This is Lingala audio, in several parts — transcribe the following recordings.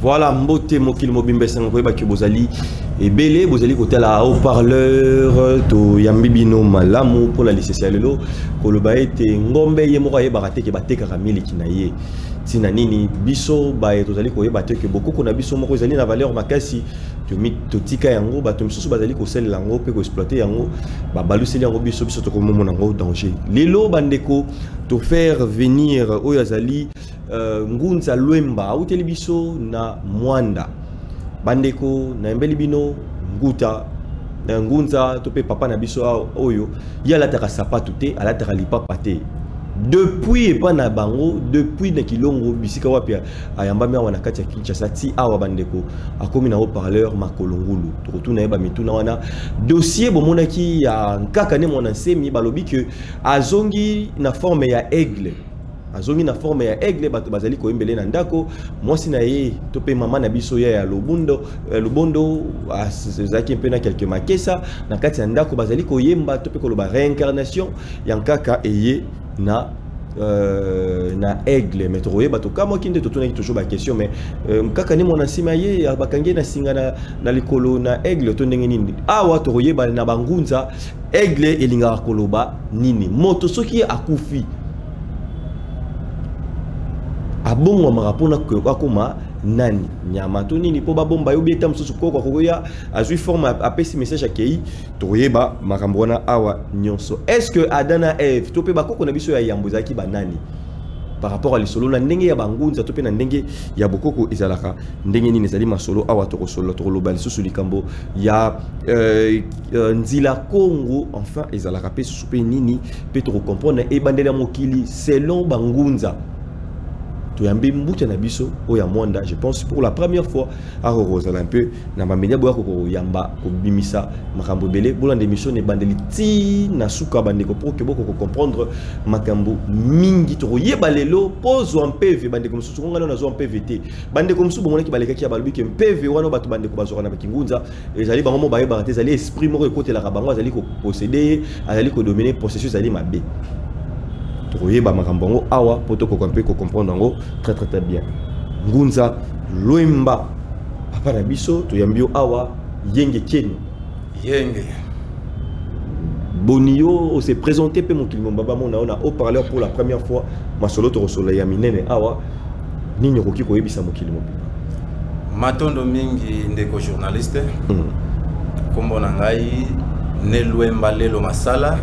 Voilà, mbote mokili mobimba esango koyeba ke bozali ebele, bozali kotala haut-parleur. Toyambi bino malamu mpona lisese ya lelo, koloba ete ngombe ye moko ayebaka te ke batekaka miliki na ye. Ntina nini biso baye tozali koyeba te ke bokoko na biso moko ezali na valeur makasi, totika yango, bato misusu bazali kosalela yango mpe koexploite yango, babaluseli yango biso, biso tokomomona yango danger. Lelo bandeko, tofaire venir oyo azali Ngunza Lwemba, auteli biso na Mwanda. Bandeko, nayembeli bino nguta Ngunza to mpe papa na biso oyo, ye alataka sapatu te, alataka lipapa te. Depuis epa na bango, depuis na Kilongo, bisika wapi ayambami awa na kati ya Kinshasa ti awa bandeko, akomi na haut-parleur makolo ngulu. Tokotuna ye bamituna wana. Dossier bomonaki ya Nkaka Ne Mwana Nsemi, balobi ke azongi na forme ya aigle. Azongi na forme ya aigle, bato bazali koyembele na ndako, mwasi na ye to mpe mama na biso ya Lubondo, Lubondo azalaki mpe na quelque makesa na kati ya ndako, bazali koyemba to mpe koloba réincarnation ya Nkaka eye na aigle. Mais tokoyeba, tokamwaki nde totunaki toujours baquestion, mais Nkaka Ne Mwana nsima ye bakangi na singa na likolo na aigle to ndenge nini? Awa tokoyeba na bangunza aigle elingaka koloba nini. Moto soki akufi abongwamaka mpona akoma nani, nyama to nini, mpo babomba yo bieta mosusu koko akokoya azwi forme, apesi message, akei. Tokoyeba makambo wana awa nyonso. Est ce que Adam na Eve to mpe bakoko na biso ya yambo ezalaki banani par rapport à lisolo na ndenge ya bangunza to mpe na ndenge ya bokoko ezalaka ndenge nini? Ezali masolo awa tokosolola. Tokoloba lisusu likambo ya nzila Kongo, enfin ezalaka mpe susu mpe nini, mpe tokocomprendre ebandeli ya mokili selon bangunza. Toyambi mbuta na biso oyo ya Mwanda. Je pense pour la première fois akokozala un peu na bamédia boya kokoyamba kobimisa makambo ebele. Bolanda émission na ebandeli ti na suka, bandeko, pour ke boko kocomprendre makambo mingi tokoyeba lelo. Pozwa mpeve, bandeko mosusu kongana nazwa mpeve te. Bandeko mosusu bomonaki balekaki ya balobi ke mpeve wana bato bandeko bazwaka na bakingunza ezali bango mo bayebaka te, ezali esprit moko ekotelaka bango, azali koposséder ye, azali kodominer processus, ezali mabe. Tokoyeba makambo yango awa mpo tokoka mpe kocomprendre yango très très très bien. Ngunza Lwemba, papa na biso, toyambi yo awa. Yenge keni. Yenge. Boni yo ose présenter mpe mokili mobimba bamona yo na haut-parleur pour la première fois. Masolo tokosolola ya minene awa, nini okoki koyebisa mokili mobimba? Matondo mingi, ndeko journaliste. Nkombo na ngai Ne Lwemba Lelo Masala,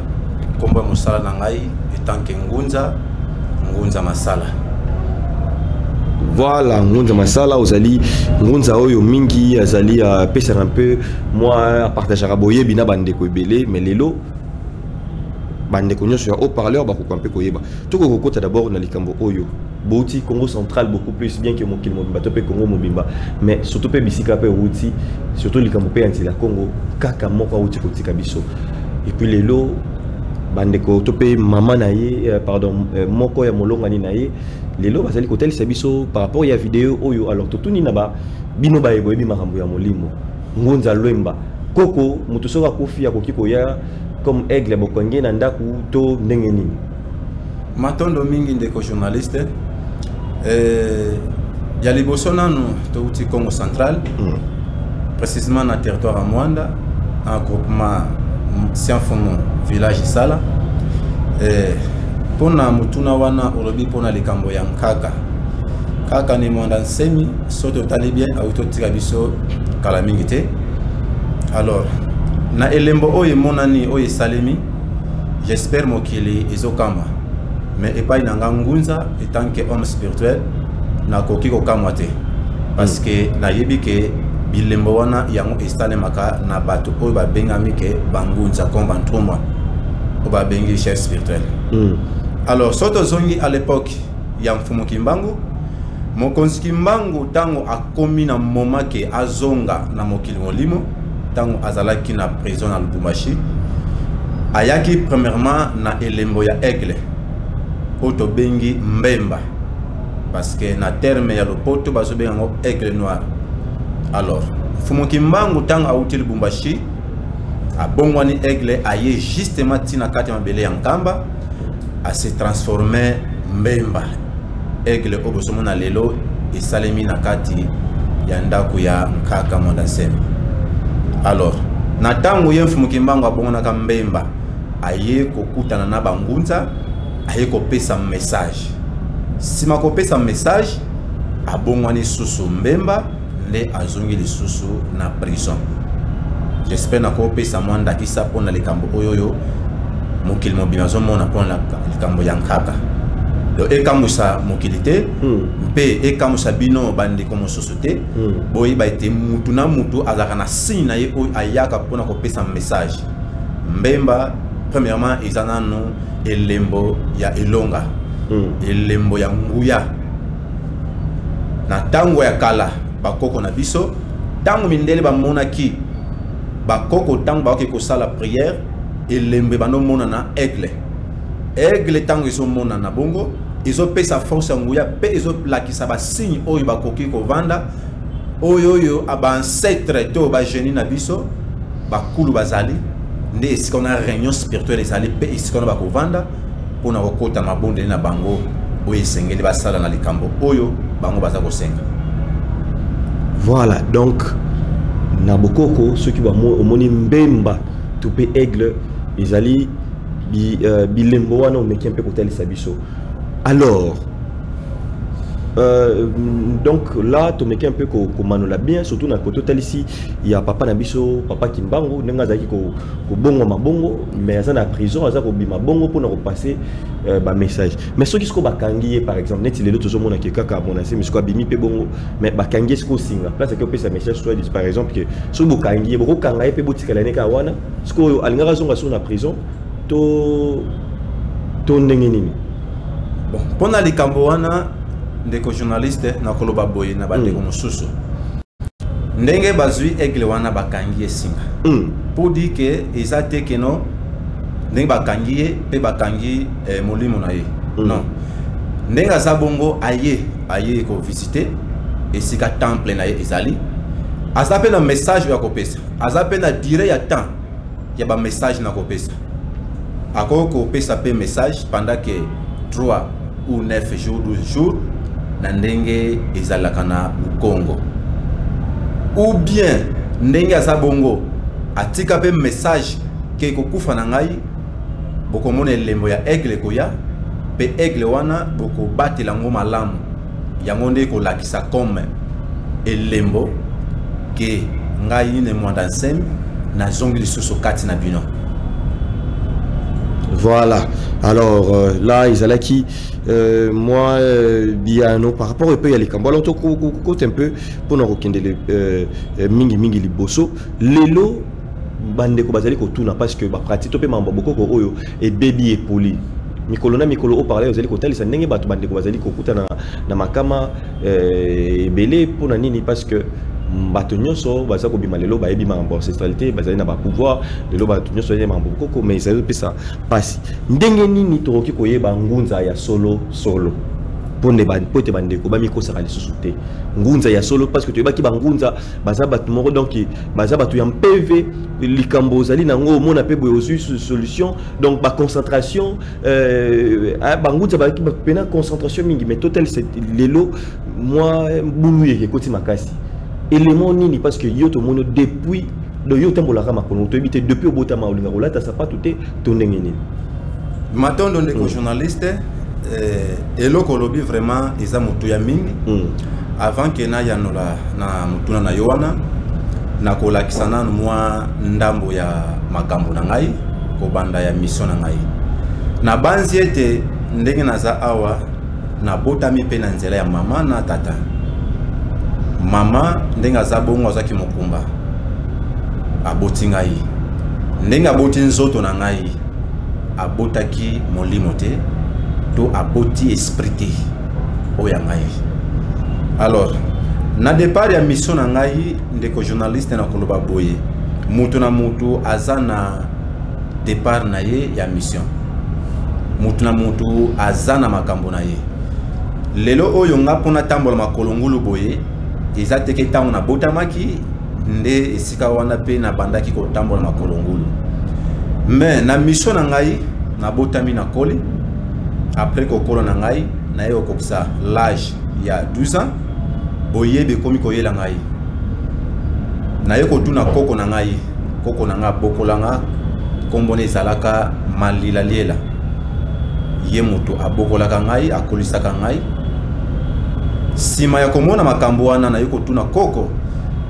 nkombo ya mosala na ngai etanke Ngunza, Ngunza Masala. Voilà, Ngunza Masala, ozali ngunza oyo mingi azali apesaka mpe mwa apartageaka boyebi na bandeko ebele. Mais lelo bandeko nyonso ya haut-parleur bakoka mpe koyeba. Tokoki kokota d'abord na likambo oyo bouti Congo Central beaucoup plus, bien que mokili mobimba to mpe Congo mobimba, mais surtout mpe bisika mpe outi, surtout likambo mpe ya nzela Congo, kaka moko auti kotika biso. Et puis lelo bandeko to mpe mama na ye, pardon, moko ya molongani na ye, lelo bazali kotalisa biso par rapport ya video oyo. Alors totuni na ba bino baye boyebi makambo ya molimo, Ngunza Lwemba, koko moto soki akufi akoki koya comme aigle, bokangi na ndako to ndenge nini? Matondo mingi, ndeko journaliste. Ya liboso nanu, touti Congo Central, précisément na territoire ya Mwanda, na groupement Sianfumu, village Isala. Mpona motuna wana olobi mpona likambo ya Nkaka, kaka Ne Mwanda Nsemi, so totali bien, auti totika biso kala mingi te. Alors na elembo oyo emonani, oyo esalemi, j'espère mokili ezokamwa, mais epai na nga Ngunza etant que homme spirituel, nakoki kokamwa te, parce que nayebi ke bilembo wana yango esalemaka na bato oyo babengami ke bangunza, comme bantrumwa oyo babengi chef spirituel. Alors so tozongi à l'époque ya Mfumu Kimbangu, mokonzi Kimbangu, ntango akomi na moment ke azonga na mokili molimo, ntango azalaki na prison na Lubumbashi, ayaki premièrement na elembo ya aigle oyo tobengi mbemba, parce que na terme ya lopoto bazobenga yango aigle noir. Alors Mfumu Kimbangu, ntango awuti Lubumbashi, abongwani aigle, aye justement ntina kati ya mabele ya Nkamba, ase transforme mbemba, aigle oyo bozomona lelo esalemi na kati Ya ndako ya Nkaka Mwanda Nsemi. Alors, na ntango ye Mfumu Kimbangu abongonaka Mbemba, aye kokutana na bangunza, aye kopesa message. Nsima kopesa message, abongwani susu Mbemba, nde azongi lisusu na prison. J'espère nakopesa mwa ndakisa mpona likambo oyo oyo mokili mobima azomona mpona likambo ya Nkaka. Donc ekamwisa mokili te mpe ekamwisa bino bandeko mosusu te. Boyeba ete mutu na mutu azalaka na signe na ye oyo ayaka mpona kopesa message. Mbemba, premièrement, eza nanu elembo ya elonga, elembo ya nguya. Na ntango ya kala, bakoko na biso, ntango mindele bamonaki bakoko, ntango bakoki kosala prière, elembo ebandomonana aigle. Aigle, ntango ezomonana bongo, ezopesa force ya nguya mpe ezolakisa basigne oyo bakoki kovanda, oyo baancêtre to bagénie na biso, bakulu bazali nde esika wana. Réunion spirituelle ezali mpe esika wana bakovanda mpona kokota mabondeli na bango oyo esengeli basala na likambo oyo bango baza kosenga. Voilà, donc na bokoko, soki omoni mbemba to mpe aigle, ezali bilembo wana omeki mpe kotalisa biso. Alors donc là tomeki un peu komanola bien, surtout na koto otalisi ya papa na biso, papa Kimbangu, ndenge azalaki kobongwama bongo, mais aza na prison, aza kobima bongo mpona kopasser bamessage. Mais soki sikoyo bakangi ye, par exemple neti lelo tozomona ke kaka monase sikoyo abimi mpe bongo, mais bakangi ye sikoyo singa place ake opesa message, soit par exemple ke soki bokangi ye, bokokanga ye mpe botikala ye kaka wana, sikoyo alingaka azonga so na prison to ndenge nini? Bon, mpona likambo wana, ndeko journaliste, nakoloba boye na bandeko mosusu: ndenge bazwi aigle wana, bakangi ye singa, pour dire ke eza te keno ndenge bakangi ye mpe bakangi molimo na ye. Non, ndenge aza bongo, aye kovisite esika temple na ye ezali, aza mpe na message oyo akopesa, aza mpe na durée ya temps ya bamessage na kopesa. Akoki kopesa mpe message pendant que 3 ou 9 jours, 12 jours, na ndenge ezalaka na Bukongo, ou bien ndenge aza bongo, atika mpe message ke kokufa na ngai, bokomona elembo ya aigle ekoya, mpe aigle wana bokobatela yango malamu, yango nde ekolakisa comme elembo ke ngai Ne Mwanda Nsemi nazongi lisusu kati na bino. Voilà. Alors là, ezalaki moi biano par rapport un peu ya likambo. Alors to côté un peu pour nous kokende mingi mingi liboso. Lelo bandeko bazali kotuna parce que ba pratique to pe mambo bokoko oyo ebebi, epoli mikolo na mikolo. Oparler ozali kotalisa ndenge bato, bandeko bazali kokuta na makama ebele. Mpona nini? Parce que bato nyonso baza kobima lelo bayebi makambo ancestralité, bazali na bapouvoir. Lelo bato nyonso bayebi makambo bokoko, mais ezali kopesa mpasi. Ndenge nini tokoki koyeba ngunza ya solo solo, mpo ete bandeko bamikosaka lisusu te? Ngunza ya solo, parce que toyebaki bangunza baza bato moko, donc baza bato ya mpeve. Likambo ozali nango, omona mpe boye ozwi solution. Donc baconcentration, bangunza bazalaki mpena concentration mingi, mais total lelo mwa bulu yeke ekoti makasi. Élément nini? Parce que yo tomoni depuis, donc yo otambolaka makolo, toyebi te depuis obotama olingaka kolata sapatu te to ndenge nini? Matondo, ndeko journaliste. Eloko olobi vraiment eza motuya mingi. Avant ke nayanola na motuna na yo wana, nakolakisa nanu mwa ndambo ya makambo na ngai, kobanda ya mission na ngai. Nabanzi ete ndenge naza awa, nabotami mpe na nzela ya mama na tata. Mama, ndenge aza bongo, azwaki mokumba, aboti ngai. Ndenge aboti nzoto na ngai, abotaki molimo te to aboti esprit te oyo ya ngai. Alors, na départ ya mission na ngai, ndeko journaliste, na koloba boye: mutu na mutu aza na départ na ye ya mission, mutu na mutu aza na makambo na ye. Lelo oyo nga mpona tambola makolo ngulu boye, eza teke ntango nabotamaki nde esika wana mpe nabandaki kotambola makolo ngulu. Mais na mission na ngai, nabotami, nakoli. Après kokola na ngai, naye kokokisa l'âge ya 12 ans. Boyebi ekomi koyela ngai. Naye kotuna koko na ngai, koko na ngai abokolanga, nkombo na ezalaka Malila Liela. Ye moto abokolaka ngai, akolisaka ngai. Nsima ya komona makambo wana, naye kotuna koko,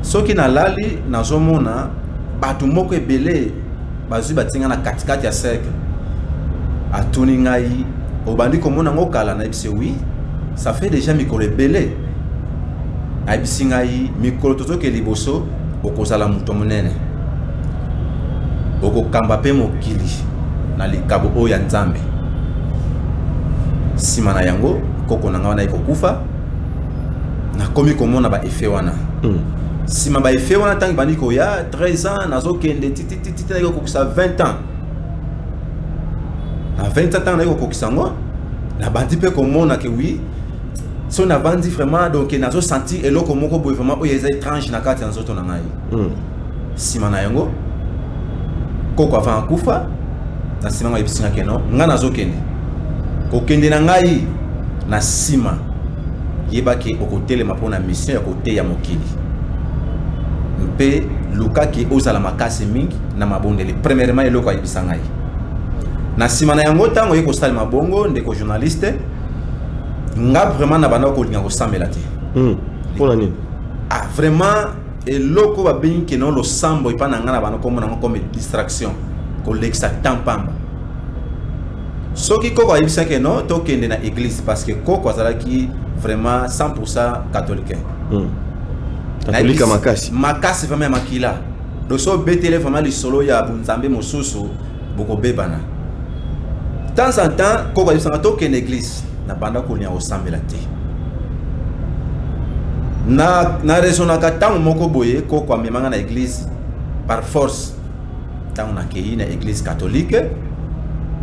soki nalali nazomona bato moko ebele bazwi batinga na katikati ya cercle. Atuni ngai, obandi komona ngo kala? Nayebisi, oui, ça fait déjà mikolo ebele. Ayebisi ngai, mikolo tozoke liboso, okozala moto monene, okokamba mpe mokili na likabo oyo ya Nzambe. Nsima na yango, koko na ngai wana ekokufa, nakomi komona baeffet wana. Nsima baeffet wana, ntango ebandi koya, 13 ans, nazokende titititi, nayeki kokokisa 20 ans. Na 20 ans, ntango nayeki kokokisa yango, nabandi mpe komona ke oui, so navandi vraiment, donc nazosentir eloko moko boye vraiment oyo eza étrange na kati ya nzoto na ngai. Nsima na yango, koko avant akufa, na nsima ngai ayebisi nga ke non, ngai nazokende, kokende na ngai na nsima, yebaki okotelema mpona mission ya koteya mokili, mpe lukaki ozala makasi mingi na mabondeli. Premièrement, eloko ayebisa ngai. Na nsima na yango, ntango oye kosalema bongo, ndeko journaliste, nga vraiment na banda kolinga kosambela te. Mpona nini? Ah, vraiment, eloko babengi keno losambo epa na ngai, na banda komona yango comme distraction, kolekisa temps pamba. Soki koko ayebisaki no tokende na église, parce que koko azalaki vraiment 100% catholique. Katolika makasi. Makasi vraiment, ya makila. Donc so obetele vraiment lisolo ya bonzambe mosusu, bokobebana. Temps en temps, koko ayebisanga tokende église, na banda kolinga kosambela te. Na raisonnaka. Ntango moko boye, koko amemanga na église par force. Ntango nakei na église catholique,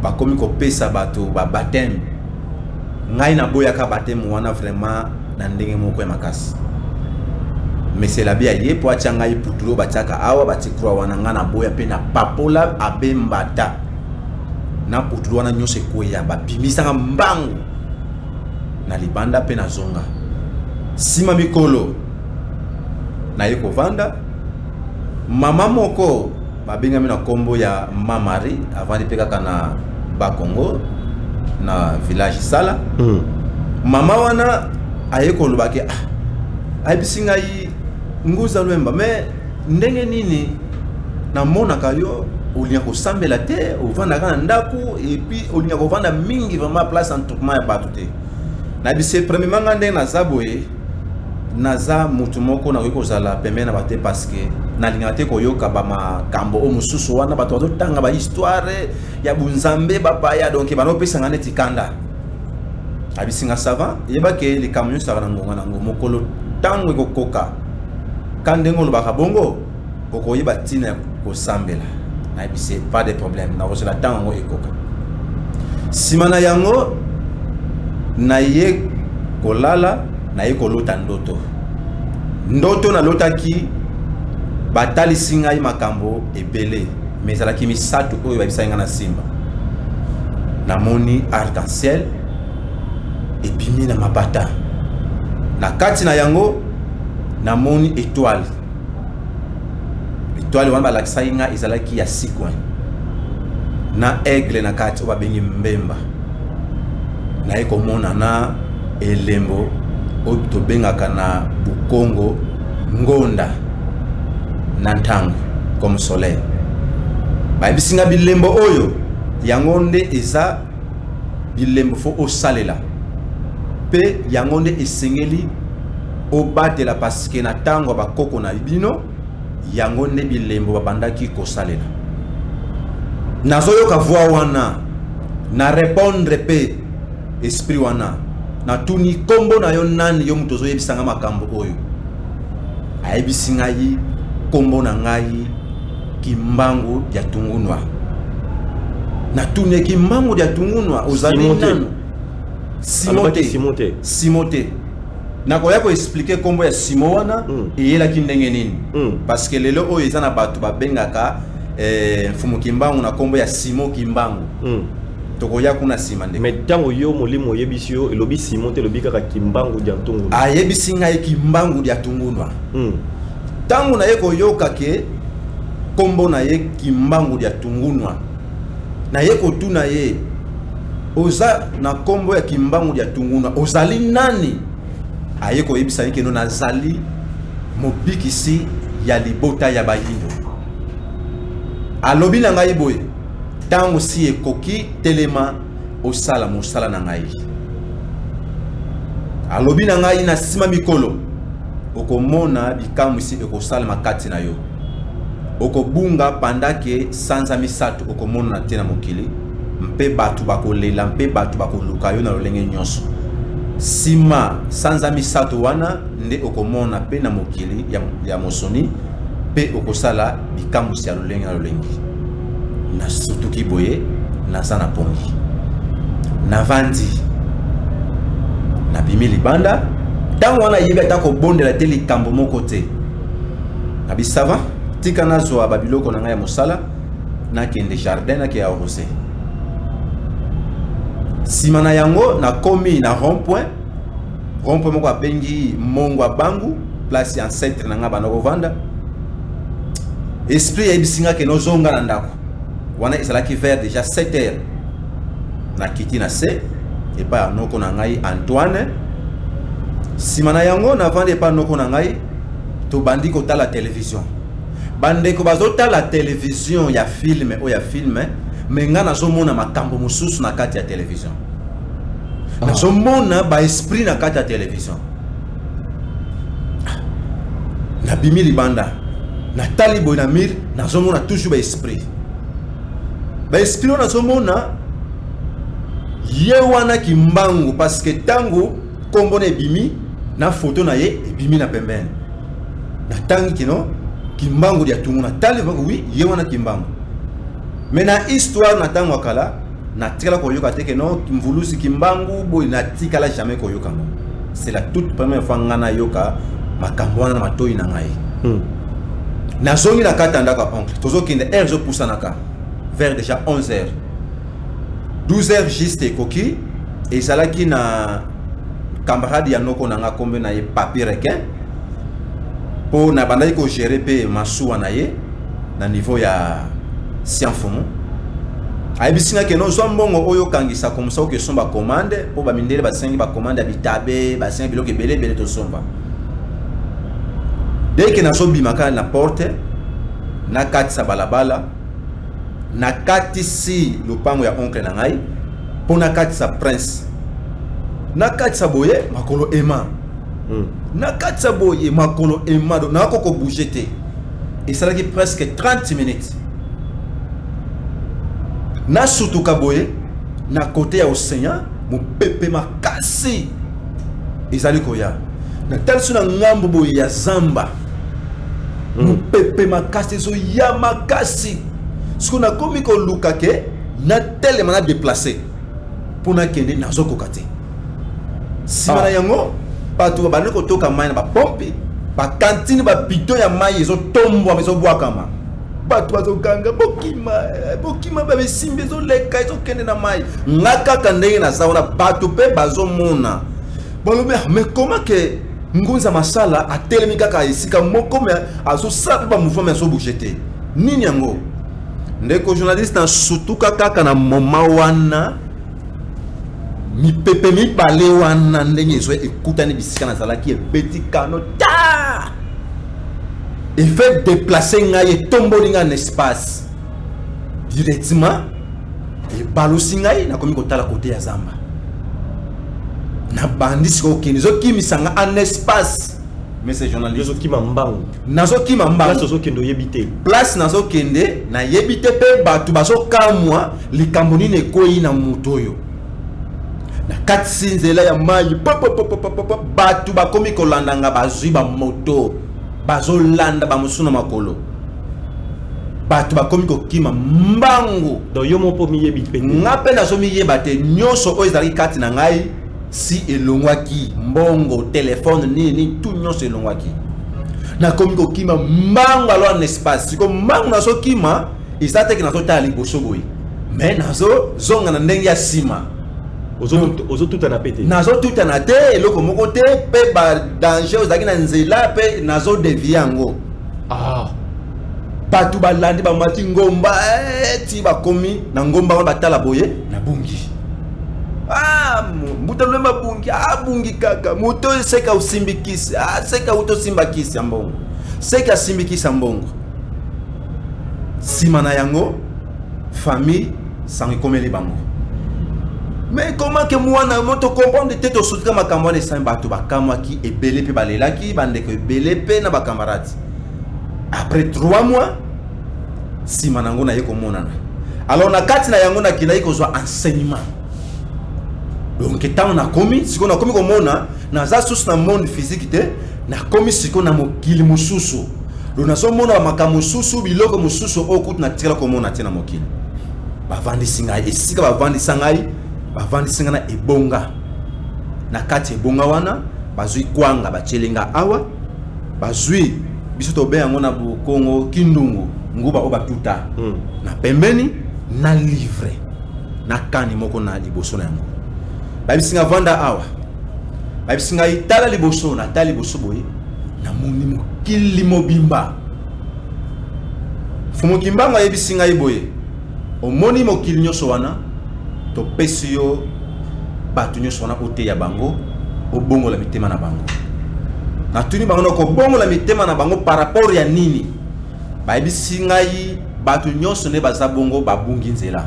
bakomi kopesa bato babaptême. Ngai naboyaka baptême wana vraiment na ndenge moko ya makasi. Mais l'abbé aye po atia ngai putulu oyo batiaka awa, batie croix wana, ngai naboya mpe na papola abe mbata na putulu wana nyonso ekweya. Babimisanga mbangu na libanda mpe nazonga. Nsima mikolo, naye kovanda, mama moko babengami na nkombo ya Mamari, avandi mpe kaka na Bakongo, na village Sala. Mama wana aye koloba ke, ah, ayebisi ngai, Nguza Lwemba, mais ndenge nini namonaka yo olinga kosambela te, ovandaka na ndako, et puis olinga kovanda mingi vraiment place entourement ya bato te? Nayebisi, premièrement, nga ndenge naza boye, naza motu moko nakoki kozala pembeni na bato te, parce que nalingaka te koyoka bamakambo oyo mosusu wana bato bazotanga, bahistoire ya bunzambe, bapaya. Donc banopesanga neti kanda. Abisinga, ça va, yebake likambo nyonso ezalaka na ngonga nango. Mokolo ntango ekokoka ka ndenge olobaka bongo, okoyeba ntina ya kosambela. Nayebisi, pas de problème, nakozela ntango yango ekoka. Nsima na yango, naye kolala, naye kolota ndoto. Ndoto nalotaki, batalisi ngai makambo ebele, mais ezalaki misato oyo bayebisaki ngai na nsima. Namoni arc-en-ciel ebimi na mabata, na kati na yango namoni étoile. Étoile wana balakisaki ngai ezalaki ya six coins na aigle na kati oyo babengi mbemba. Naye komona na elembo oyo tobengaka na Bukongo ngonda na ntango comme soleil. Bayebisi nga, bilembo oyo, yango nde eza bilembo fo osalela, mpe yango nde esengeli obatela, parce que na ntango ya bakoko na bino, yango nde bilembo babandaki kosalela. Nazoyoka voix wana, na répondre mpe esprit wana, natuni, nkombo na yo nani, yo moto ozoyebisanga makambo oyo? Ayebisi ngai, nkombo na ngai Kimbangu ya Tungunwa. Natuni, Kimbangu ya Tungunwa, ozali nanu? Simo te. Simo te. Nakoya koexpliquer nkombo ya Simo wana eyelaki ndenge nini, parce que lelo oyo eza na bato babengaka Mfumu Kimbangu na nkombo ya Simo Kimbangu. Tokoya kuna nsima ndeko. Mais ntango yo molimo oyebisi yo, elobi Simon te, elobi kaka Kimbangu dia Ntungunwa. Ayebisi ngai Kimbangu dia Tungunwa. Ntango naye koyoka ke nkombo na ye Kimbangu dia Tungunwa, naye kotuna ye: oza na nkombo ya Kimbangu dia Tungunwa, ozali nani? Aye koyebisa ye keno nazali mobikisi ya libota ya Bayindo. Alobi na ngai boye: ntango si ekoki, telema osala mosala na ngai. Alobi na ngai: na nsima mikolo okomona bikamwisi ekosalema kati na yo. Okobunga pandake sanza 3, okomonana te na mokili, mpe bato bakolela mpe bato bakoluka yo na lolenge nyonso. Nsima sanza 3 wana nde okomona mpe na mokili ya mosoni, mpe okosala bikamwisi ya lolenge na lolenge. Nasutuki boye, naza na pongi, navandi, nabimi libanda. Ntango wana ayebi ata kobondela te, likambo moko te. Nabi: ça va, tika nazwa babiloko na ngai ya mosala, nakende jardin, nake arrose. Nsima na yango nakomi na rond point, rond point moko abengi Mongo ya Bangu, place ya ancêtre na ngai banda kovanda. Esprit ayebisi nga ke nozonga na ndako. Wana ezalaki vers déjà 7 heures. Nakiti na se epai ya noko na ngai Antoine. Nsima na yango navandi epai noko na ngai, tobandi kotala télévision. Bandeko bazotala télévision ya film oyo ya film, mais nga nazomona makambo mosusu na kati ya télévision. Nazomona baesprit na kati ya télévision. Nabimi libanda, natali boye na mur, nazomona toujours baesprit. Baesprit oyo nazomona ye wana Kimbangu, parce que ntango nkombo na ebimi na foto na ye ebimi na pembeni, natangi kino Kimbangu dia Tungu. Natali, oui, ye wana Kimbangu. Mais na histoire na ntango ya kala natikala koyoka te ke no Mvulusi Kimbangu boye, natikala jamais koyoka ngo. C'est la toute première fois nga nayoka makambo wana na matoi na ngai. Nazongi na kati ya ndako ya oncle, tozokende, heure ezopusanaka vers déjà 11 heures, 12 heures juste ekoki. Ezalaki na camarade ya noko na nga, kombe na ye Papi Requin, mpo na bandaki kogérer mpe masuwa na ye na niveau ya Sianfumu. Ayebisi nga ke nozwa mbongo oyo, okangisa komsa, oke osomba commande, mpo bamindele basengi bacommande ya bitabe, basengi biloko ebele ebele tosomba. Dès que nazobima kaka na porte, nakatisa balabala, nakatisi lopango ya oncle na ngai mpo nakatisa prince, nakatisa boye makolo ema. Nakatisa boye makolo ema, donc nakoko kobouger te. Esalaki presque 30 minutes. Nasutuka boye na kote ya océan, mopepe makasi ezali koya. Natali so na ngambo boye ya zamba, mopepe makasi ezoya makasi. Sikoyo nakomi koluka ke natelema, na déplace mpo nakende, nazokoka te. Nsima na yango bato babandi kotoka mai na bapompe, bakantine, babidon ya mai ezotombwama, ezobwakama. Bato bazoganga: bokima, bokima, babesimbi ezoleka, ezokende na mai. Nga kaka ndenge naza wana, bato mpe bazomona, balobi: "Ah, mais comment ke Ngunza Masala atelemi kaka esika moko, mais azosala mpe bamouvement, mais azobouger te? Nini yango?" Ndeko journaliste, nasutuka kaka na moment wana, mipepe mibale wana ndenge ezo ekutani bisika nazalaki, ebeti kano ta, efaire déplacer ngai, etomboli ngai na espace directement, ebalusi ngai. Nakomi kotala kote ya zamba, nabandi sikoyo kokende, ezokimisa nga en espace. Monsieur journaliste, ozokima mbangu. Nazokima mbangu. Place ozokende oyebi te. Place nazokende nayebi te, mpe bato bazokamwa likambo nini ekwei na moto oyo. Nakatisi nzela ya mai, popopopopop, bato bakomi kolanda nga, bazwi bamoto, bazolanda, bamosusu na makolo. Bato bakomi kokima mbangu. Donc yo moko miyebi mpe te. Nga mpe nazomiyeba te. Nyonso oyo ezalaki kati na ngai si elongwaki, mbongo, telefone, nini nini, tout nyonso elongwaki. Nakomi kokima mbangu alo en espace. Siko mbangu nazokima eza teke nazotala liboso boye, Mais nazozonga na ndenge ya nsima. Ozotutana pe te? Nazotutana te, eloko moko te, mpe badanger ozalaki na nzela mpe nazodevie yango. Bato balandi, bamati ngomba ti bakomi na ngomba wana, batala boye, nabungi. Mbuta Lwemba abungi, abungi kaka moto oyo seka osimbi kisi, seka uti osimba kisi ya mbongo, seka asimbi kisi ya mbongo. Nsima na yango famille sango ekomeli bango. Mais comment que mwana moto comprendre te? Tosutika makambo wana esami, bato bakamwaki ebele mpe balelaki, bandeko ebele mpe na bacamarade. Après 3 mois nsima nango naye komonana. Alors na kati na yango nakendaki kozwa enseignement. Donc ntango nakomi sikoyo, nakomi komona naza susu na monde physique te, nakomi sikoyo na mokili mosusu. Donc nazomona bamakambo mosusu, biloko mosusu oyo kutu natikala komona te na mokili. Bavandisi ngai esika bavandisa ngai, bavandisi ngai na ebonga. Na kati ebonga wana bazwi kwanga batieli nga awa, bazwi biso tobe yango na bokongo kindungu, nguba oyo batuta na pembeni, na livre na kani moko na liboso na yango. Bayebisi nga vanda awa, bayebisi ngai tala liboso. Natala liboso boye, namoni mokili mobimba. Fumu Kimbangu ayebisi ngai boye: omoni mokili nyonso wana, topesi yo bato nyonso wana, oteya bango, obongola mitema na bango. Natuni bango na kobongola mitema na bango par rapport ya nini? Bayebisi ngai bato nyonso nde baza bongo, babungi nzela.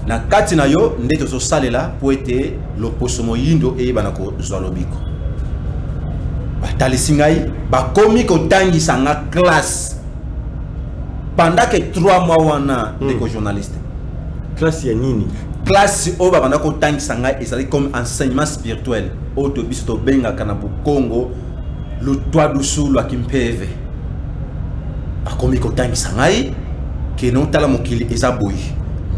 Na kati na yo nde tozosalela mpo ete loposo moyindo eyebana kozwa lobiko. Batalisi ngai, bakomi kotangisa nga classe pendant que 3 mois wana. Ndeko journaliste. Classe ya nini? Classe oyo babanda kotangisa ngai ezali comme enseignement spirituel oyo to biso tobengaka na bokongo lutwadusu lwa kimpeve. Bakomi kotangisa ngai kene otala mokili eza boye,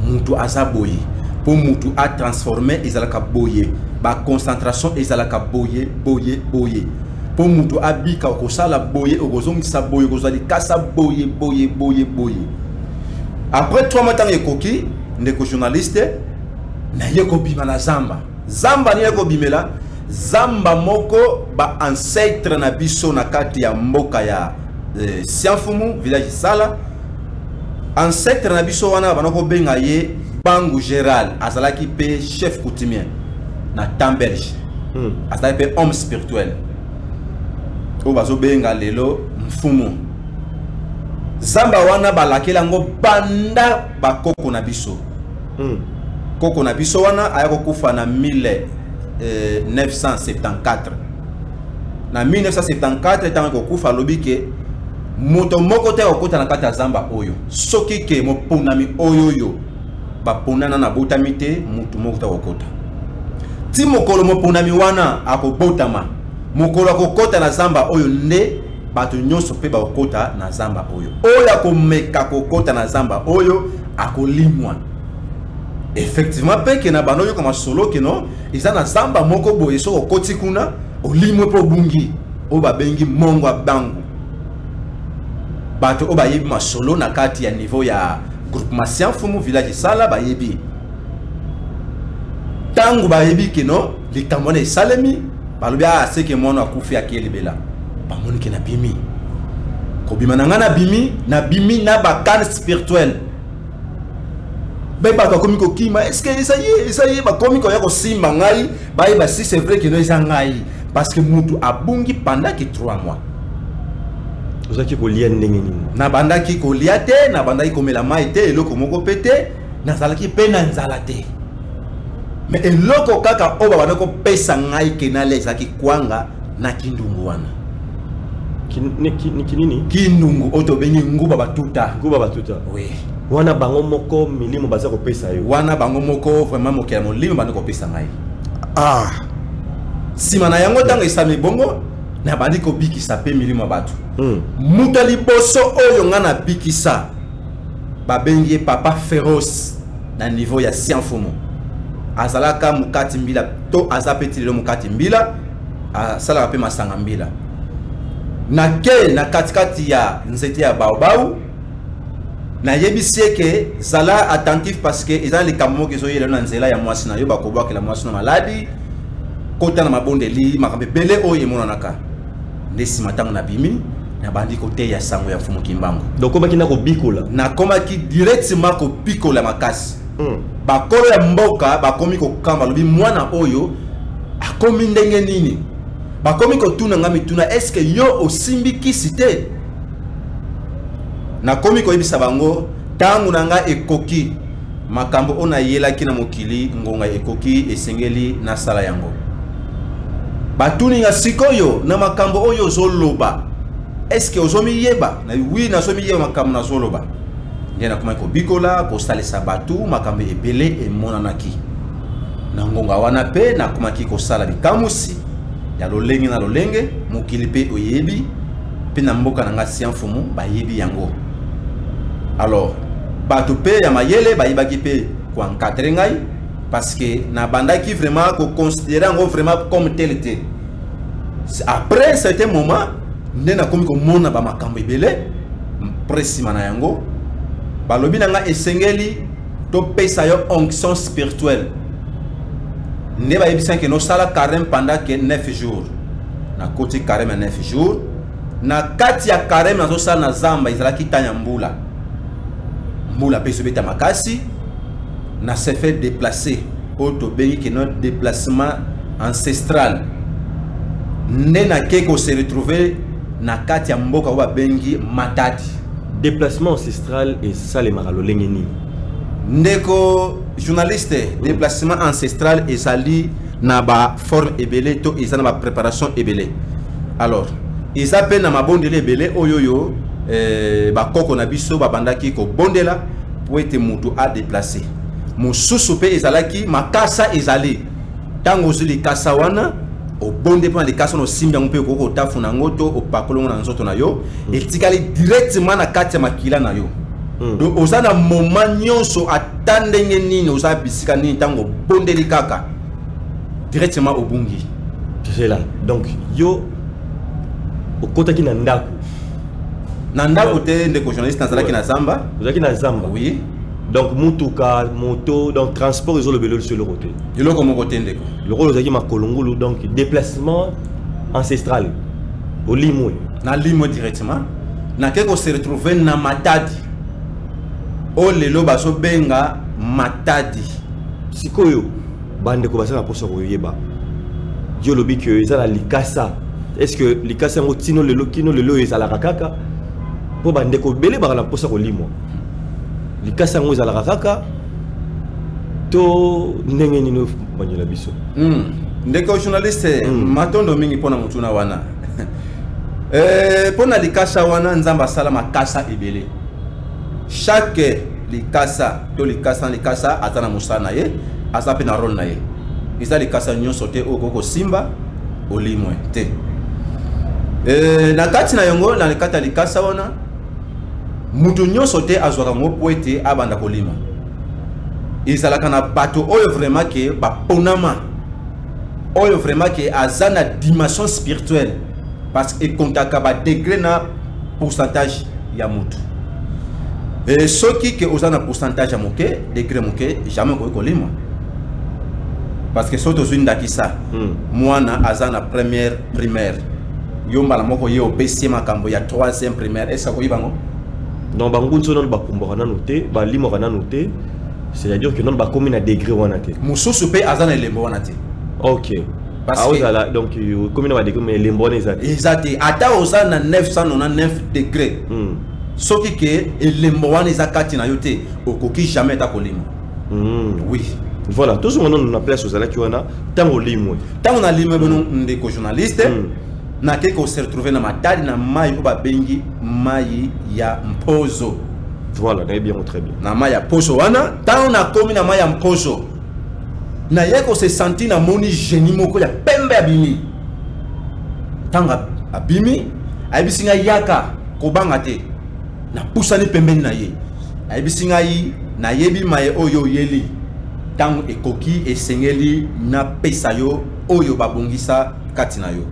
mutu aza boye, mpo mutu atransforme ezalaka boye, baconcentration ezalaka boye boye boye, mpo mutu abika okosala boye, okozongisa boye, okozwa likasa boye boye boye boye. Après 3 mois, ntango ekoki, ndeko journaliste, naye kobima na zamba. Zamba nini kobimela? Zamba moko baancêtre na biso na kati ya mboka ya Sianfumu, village Sala. Ancêtre na biso wana bana kobenga ye Bangu Gérald, azalaki mpe chef coutumier na temps belge. Azalaki mpe homme spirituel oyo bazobenga lelo mfumu. Zamba wana balakeli yango banda bakoko na biso. Koko na biso wana aya kokufa na 1974. Na 1974 ntango kokufa, alobi ke moto moko te akokota na kati ya zamba oyo soki ke moponami oyo oyo baponana na botami te. Motu moko te akokota ti mokolo moponami wana akobotama. Mokolo akokota na zamba oyo nde bato nyonso mpe bakokota na zamba oyo. Oyo akomeka kokota na zamba oyo akolimwa. Effectivement mpe ke na bando oyoka masolo keno eza na zamba moko boye, soki okoti kuna olimwe mpe obungi, oyo babengi mongo ya bangu. Bato oyo bayebi masolo na kati ya niveau ya groupement Sianfumu, village Sala, bayebi. Ntango bayebi keno likambo wana esalemi, balobi a seke mwana akufi, akei libela. Bamoni ke nabimi. Kobima na ngai, nabimi, nabimi na bacanne spirituelle. Mpe bato bakomi kokima: est-ce eza ye, eza ye? Bakomi koya kosimba ngai, bayeba si c'est vrai keno eza ngai, parce que mutu abungi pendant que 3 mois. Ozalaki kolia ndenge nini? Nabandaki kolia te, nabandaki komela mai te, eloko moko mpe te, nazalaki mpe na nzala te. Mais eloko kaka oyo babanda kopesa ngai ke nalia ezalaki kwanga na kindungu wana. Kinini? Kindungu oyo tobengi nguba batuta. Nguba batuta. Oui. Wana bango moko milimo baza kopesa yo? Wana bango moko vraiment mokela molimo bandi kopesa ngai. Nsima na yango, ntango esami bongo, nabandi kobikisa mpe milimo ya bato. Moto ya liboso oyo ngai nabikisa, babengi ye Papa Féroce na niveau ya Sianfumu. Azalaka mokati mbila to aza mpe ti lelo mokati mbila, asalaka mpe masanga mbila. Nake na katikati ya nzete ya baobau. Nayebisi ye ke zala attentif parce que eza likambo moko ezoyela na nzela ya mwasi na yo, bakobwakela mwasi na maladi, kota na mabondeli, makambo ebele oyo emonanaka. Nde nsima ntango nabimi, nabandi koteya sango ya Mfumu Kimbangu. Donc okomaki na kobikola? Nakomaki directement kobikola makasi. Bakolo ya mboka bakomi kokamba, balobi mwana oyo akomi ndenge nini? Bakomi kotuna nga mituna, est-ce que yo osimbi kisi te? Nakomi koyebisa bango ntango na nga ekoki, makambo oyo nayelaki na mokili, ngonga ekoki, esengeli nasala yango. Batuni nga sikoyo na makambo oyo ozoloba, est-ce que ozomiyeba? Na oui, nazomiyeba makambo nazoloba. Nde nakomaki kobikola, kosalisa bato, makambo ebele emonanaki. Na ngonga wana mpe nakomaki kosala bikamusi ya lolenge na lolenge, mokili mpe oyebi, mpe na mboka na nga Sia Mfumu bayebi yango. Alors bato mpe ya mayele bayebaki mpe koencadre ngai, parce que nabandaki vraiment koconsidérer yango vraiment comme tel te. Après un certain moment nde nakomi komona bamakambo ebele. Mpre nsima na yango balobi na nga esengeli topesa yo onction spirituelle. Nde bayebisaki nosala carême pendant que 9 jours. Nakoti carême ya 9 jours. Na kati ya carême nazosala na zamba, ezalaki temps ya mbula, mbula mpe ezobeta makasi. Na se fait déplacer, oyo tobengi keno déplacement ancestral. Nde nake kose retrouver na kati ya mboka oyo babengi Matadi. Déplacement ancestral esalemaka lolenge nini? Ndeko journaliste, déplacement ancestral ezali na baforme ebele to eza na bapréparation ebele. Alors eza mpe na mabondeli ebele oyo oyo bakoko na biso babandaki kobondela po ete motu adéplace. Mosusu mpe ezalaki makasa. Ezali ntango ozwi likasa wana, obonde mpo na likasa wana, osimbi yango mpe okoki kotafuna yango to opakoli yango na nzoto na yo, etikali directement na kati ya makila na yo. Donc oza na moment nyonso, ata ndenge nini, oza bisika nini, ntango obondeli kaka, directement obungi. C'est là. Donc yo okotaki na ndako? Na ndako te, ndeko journaliste, nazalaki na zamba. Ozalaki na zamba? Oui. Donc mutuka, moto, donc transport ezolobela liso eloko te? Eloko moko te, ndeko. Lokola ozalaki makolo ngulu, donc déplacement ancestral, olimwe? Nalimwe directement, nake kose retrouver na Matadi, oyo lelo bazobenga Matadi. Sikoyo bandeko baza na mposa koyeba, yo olobi ke eza na likasa, est ce que likasa yango tino lelo, kino lelo oyo ezalaka kaka? Mpo bandeko ebele baka na mposa kolimwa, likasa yango ezalaka kaka to ndenge nini? Bandela biso. Ndeko journaliste, matondo mingi mpona motuna wana. Mpona likasa wana, Nzambe asala makasa ebele. Chaque likasa to likasa na likasa aza na mosala na ye, aza mpe na rôle na ye. Eza likasa nyonso te oyo okoki kosimba olimwe te. Na kati na yango, na kati ya likasa wana, mutu nyonso te azwaka yango po ete abanda kolima. Ezalaka na bato oyo vraiment ke baponama, oyo vraiment ke aza na dimension spirituelle, parce que ekontaka badegré na pourcentage ya mutu. E soki ke oza na pourcentage ya moke, degré moke, jamais okoki kolima. Parce que soki tozwi ndakisa, mwana aza na première primaire, yo mbala moko ye opesi ye makambo ya troisième primaire, est ce akoyiba yango? Donc bangunzi nano bakumbaka nano te, balimwaka nano te, c'est-à-dire que nano bakomi na degré wana te? Mosusu mpe aza na elembo wana te. Parce que- Aozala donc okomi na badegré, mais elembo wana eza te. Eza te. Ata oza na 999 degré, soki ke elembo wana eza kati na yo te, okoki jamais ata kolima. Oui. Voilà, tozonga nano na place ozalaki wana ntango olimwe. Ntango nalimwe bino, ndeko journaliste, nake kose retrouver na Matadi, na mai oyo babengi mai ya Mpozo. Voilà, nayebi yango très bien. Na mai ya Mpozo wana, ntango nakomi na mai ya Mpozo, naye kose sentir, namoni génie moko ya pembe abimi. Ntango abimi, ayebisi ngai: "Yaka, kobanga te." Napusani pembeni na ye, ayebisi ngai: "Nayebi maye oyo oyeli. Ntango ekoki, esengeli napesa yo oyo babongisa kati na yo."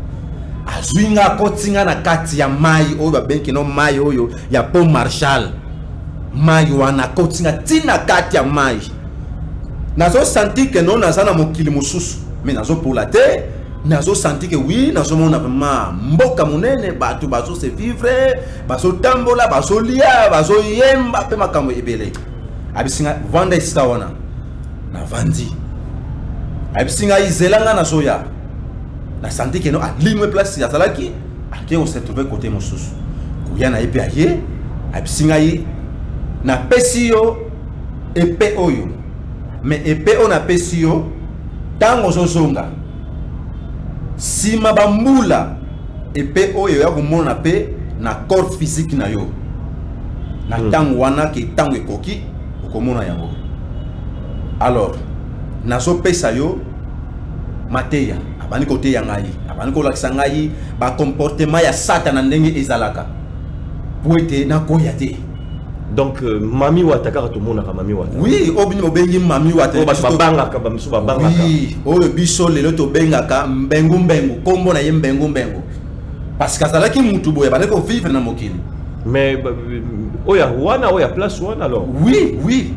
Azwi nga, akoti nga na kati ya mai oyo babengi no mai oyo ya pont Marshall. Mai wana akotinga ntina kati ya mai. Nazosentir ke no naza na mokili mosusu, mais nazopola te. Nazosentir ke oui, nazomona vraiment mboka monene, bato bazose vivre, bazotambola, bazolia, bazoyemba mpe makambo ebele. Ayebisi ngai: "Vanda esika wana." Navandi. Ayebisi ngai: "Zela nga, nazoya." Nasentir ke no alimwe place azalaki, ake kose trouver côté mosusu. Koya na ye mpe aye, ayebisi ngai: "Napesi yo épée oyo, mais épée oyo napesi yo, ntango ozozonga nsima bambula, épée oyo ya komona mpe na corps physique na yo na ntango wana ke ntango ekoki, okomona yango. Alors nazopesa yo mateya." Abandi koteya ngai, abandi kolakisa ngai bacomportement ya Satana ndenge ezalaka, po ete nakoya te. Donc mami wata kaka tomonaka mami wata. Oui, oyo bino bobengi mami wata. Oyo bato babangaka, bamisu babangaka. Oui, oyo biso lelo tobengaka mbengu mbengu, nkombo na ye mbengu mbengu, parce que azalaki mutu boye, abandaki kovivre na mokili. Mais oyo wana, oyo ya place wana alors? Oui,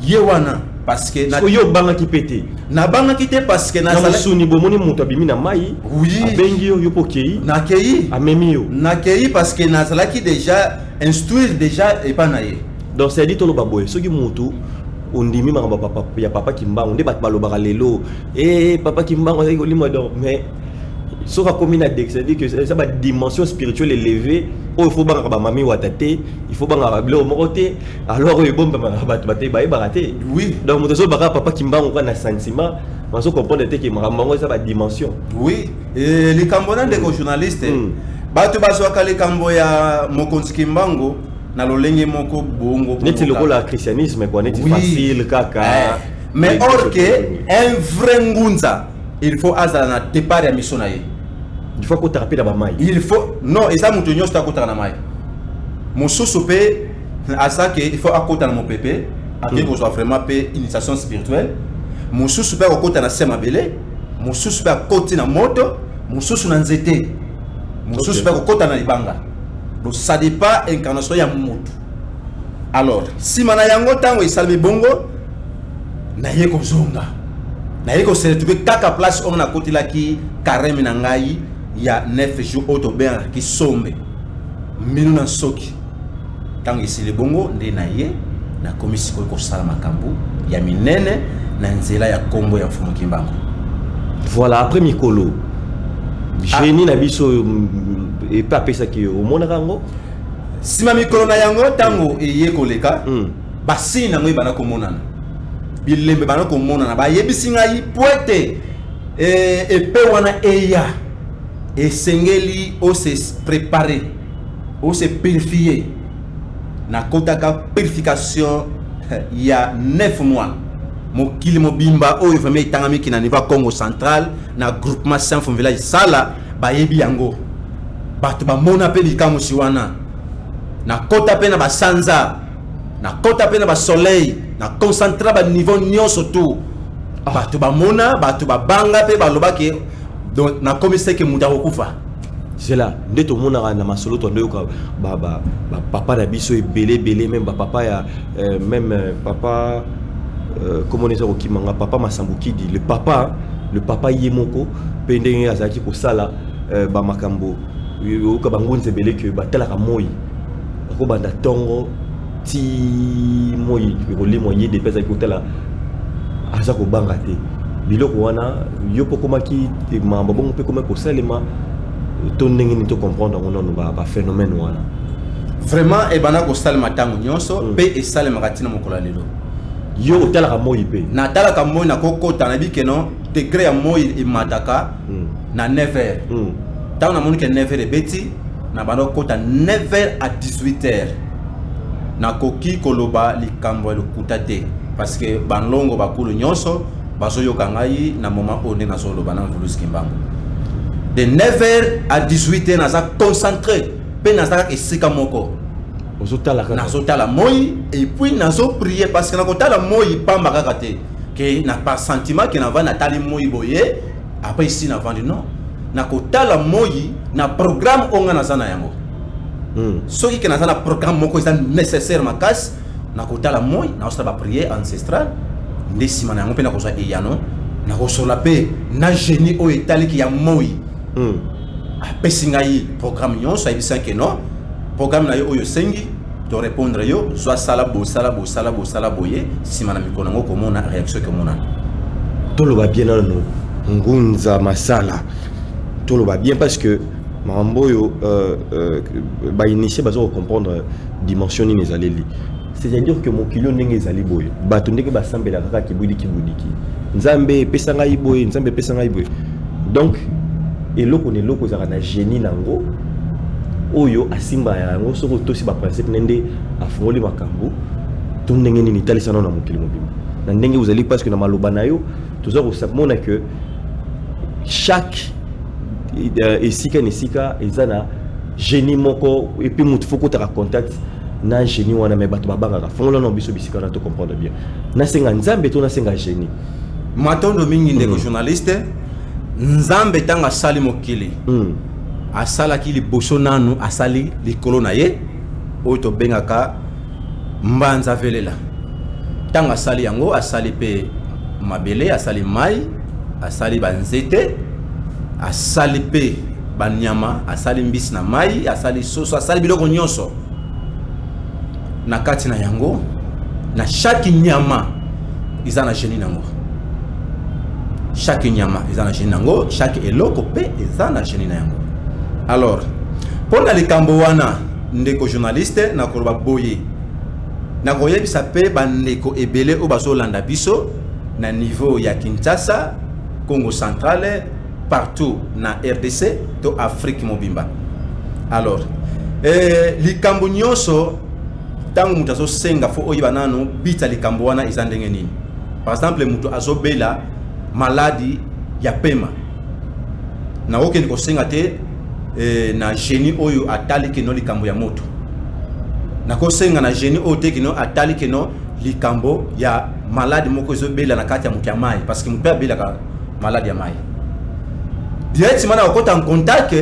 ye wana, parce que na yo obangaki mpe te? Nabangaki te, parce que na mosuni bomoni moto abimi na mai. Oui. Abengi yo, yo mpo okei. Nakei. Amemi yo. Nakei parce que nazalaki déjà instruire déjà epa na ye. Donc c'est-à-dire, toloba boye, soki motu ondimi makambo ya papa Kimbangu, nde bato balobaka lelo e papa Kimbangu azalaki kolima, donc mais soki akomi na dek, c'est-à-dire que eza badimension spirituelle élevée oyo il faut bangaka bamami wata te, il faut bangaka biloko moko te, alors oyo ebombamaka bato bate bayebaka te. Oui. Donc moto azolobaka papa Kimbangu kaka na sentiment, bazo comprendre te ke makambo yango eza badimension. Oui, e, likambo na ndeko journaliste, bato bazwaka likambo ya mokonzi Kimbangu na lolenge moko bongo. Neti lokola christianisme quoi, neti Oui. facile kaka. Eh, mais or que un vrai ngunza, il faut azala na départ ya mission na ye. Il faut akotaka mpe na bamai. Il faut, non, eza moto nyonso te akotaka na mai. Mosusu mpe aza ke il faut akota na mopepe, ake kozwa vraiment mpe initiation spirituelle. Mosusu mpe akokota na se mabele, mosusu mpe akoti na moto, mosusu na nzete, mosusu mpe akokota na libanga. Donc ça dépend incarnation ya motu. Alors nsima na yango, ntango esalemi bongo, naye kozonga, naye kose retrouver kaka place oyo nakotelaki carême na ngai ya 9 jours, oyo tobengaka kisombe mbinu na nsoki. Ntango esili bongo, nde na ye nakomi sikoyo kosala makambo ya minene na nzela ya nkombo ya Mfumu Kimbangu. Voilà, après mikolo génie na biso epe apesaki yo, omonaka yango? Nsima mikolo na yango, ntango eye koleka, basini nango ebanda komonana, bilembe ebanda komonana. Bayebisi ngai po ete épée wana eya, esengeli ose préparer, ose purifier. Nakotaka purification ya 9 mois. Mokili mobimba oyo vraiment etangamiki na niveau ya Congo Central, na groupement Saint Village Sala, bayebi yango. Bato bamona mpe likamwisi wana. Nakota mpe na basanza, nakota mpe na basoleil, na concentra baniveau nyonso tu. Bato bamona, bato babanga mpe balobaki. Donc nakomi seke moto akokufa. C'est là nde tomonaka na masolo, tondoyoka bapapa na biso ebele ebele, même bapapa ya même papa comment eza kokimanga, papa Masambukidi, le papa ye moko mpe ndenge azalaki kosala bamakambo. Oyoka bangonzi ebele ke batalaka moi, bakobanda ntongo ti moi ekolimwa, ye depe azalaki kotala, aza kobanga te. Biloko wana yo mpo komaki makambo bongo mpe komaki kosalema to ndenge nini? Tocomprendre yango nano, baphénomène wana. Vraiment ebanda kosalema ntango nyonso mpe esalemaka ntina mokolo ya lelo. Yo otalaka moi mpe? Natalaka moi, nakokota, nayebi keno degré ya moi emataka na 9 heures. Ntango namoni ke 9 heures ebeti, na banda kokota 9 heures à 18 heures. Nakoki koloba likambo ya lokuta te, parce que banlongo bakulu nyonso bazoyoka ngai na moment oyo nde nazoloba na Mvuluzi Kimbangu. De 9 heures à 18 heures naza concentré mpe naza kaka esika moko. Ozotala kaka? Nazotala moi et puis nazoprier, parce que nakotala moi pamba kaka te ke na par sentiment ke navandi, natali moi boye, après isi navandi. Non, nakotala moi na programme oyo nga naza na yango. Soki ke naza na programme moko eza nécessaire makasi, nakotala moi, nakosala baprière ancestrale, nde nsima na yango mpe nakozwa eyano, nakosola mpe na génie oyo etaliki ya moi. Apesi ngai programme nyonso, ayebisi ke non, programme na yo oyo osengi, torépondre yo, zwa, sala boye, sala boye, sala boye, sala boye. Nsima na mikolo yango komona réaction ekomonana. Toloba bien nano, Ngunza Masala, toloba bien parce que makambo oyo bainitié baza kocomprendre dimension nini ezaleli. C'est-à-dire que mokili oyo ndenge ezali boye, bato ndenge basambelaka kaka kibudiki budiki, Nzambe epesa ngai boye, Nzambe epesa ngai boye. Donc eloko na eloko ezalaka na génie nango oyo asimba yango. Soki otosi baprincipe ne nde afungoli makambo to ndenge nini? Talisa nano na mokili mobimba na ndenge ozali, parce que na maloba na yo toza komona que chaque esika na esika eza na génie moko, et puis motu faut kotaka contact na génie wana. Mais bato babangaka. Fongola na biso bisika wana, tocomprendre bien. Nasenga Nzambe to nasenga génie? Matondo mingi, ndeko journaliste. Nzambe ntango asali mokili, asalaki liboso nanu asali likolo na ye oyo tobengaka mbanza velela. Ntango asali yango, asali mpe mabele, asali mai, asali banzete, asali mpe banyama, asali mbisi na mai, asali soso, asali biloko nyonso. Na kati na yango, na chaque nyama eza na génie nango, chaque nyama eza na génie nango, chaque eloko mpe eza na génie na yango. Alors, mpo na likambo wana, ndeko journaliste, nakoloba boye, nakoyebisa mpe bandeko ebele oyo bazolanda biso na niveau ya Kinshasa, Congo Centrale, partout na RDC to Afrique mobimba. Alors, likambo nyonso, ntango moto azosenga, faut oyeba nanu bita likambo wana eza ndenge nini. Par exemple, moto azobela maladi ya pema, nakokende kosenga te na génie oyo atali keno likambo ya moto. Nakosenga na génie oyo te keno atali keno likambo ya maladi moko ezobela na kati ya moto ya mai, parce que moto mpe abelaka maladi ya mai. Directement na kokota en contact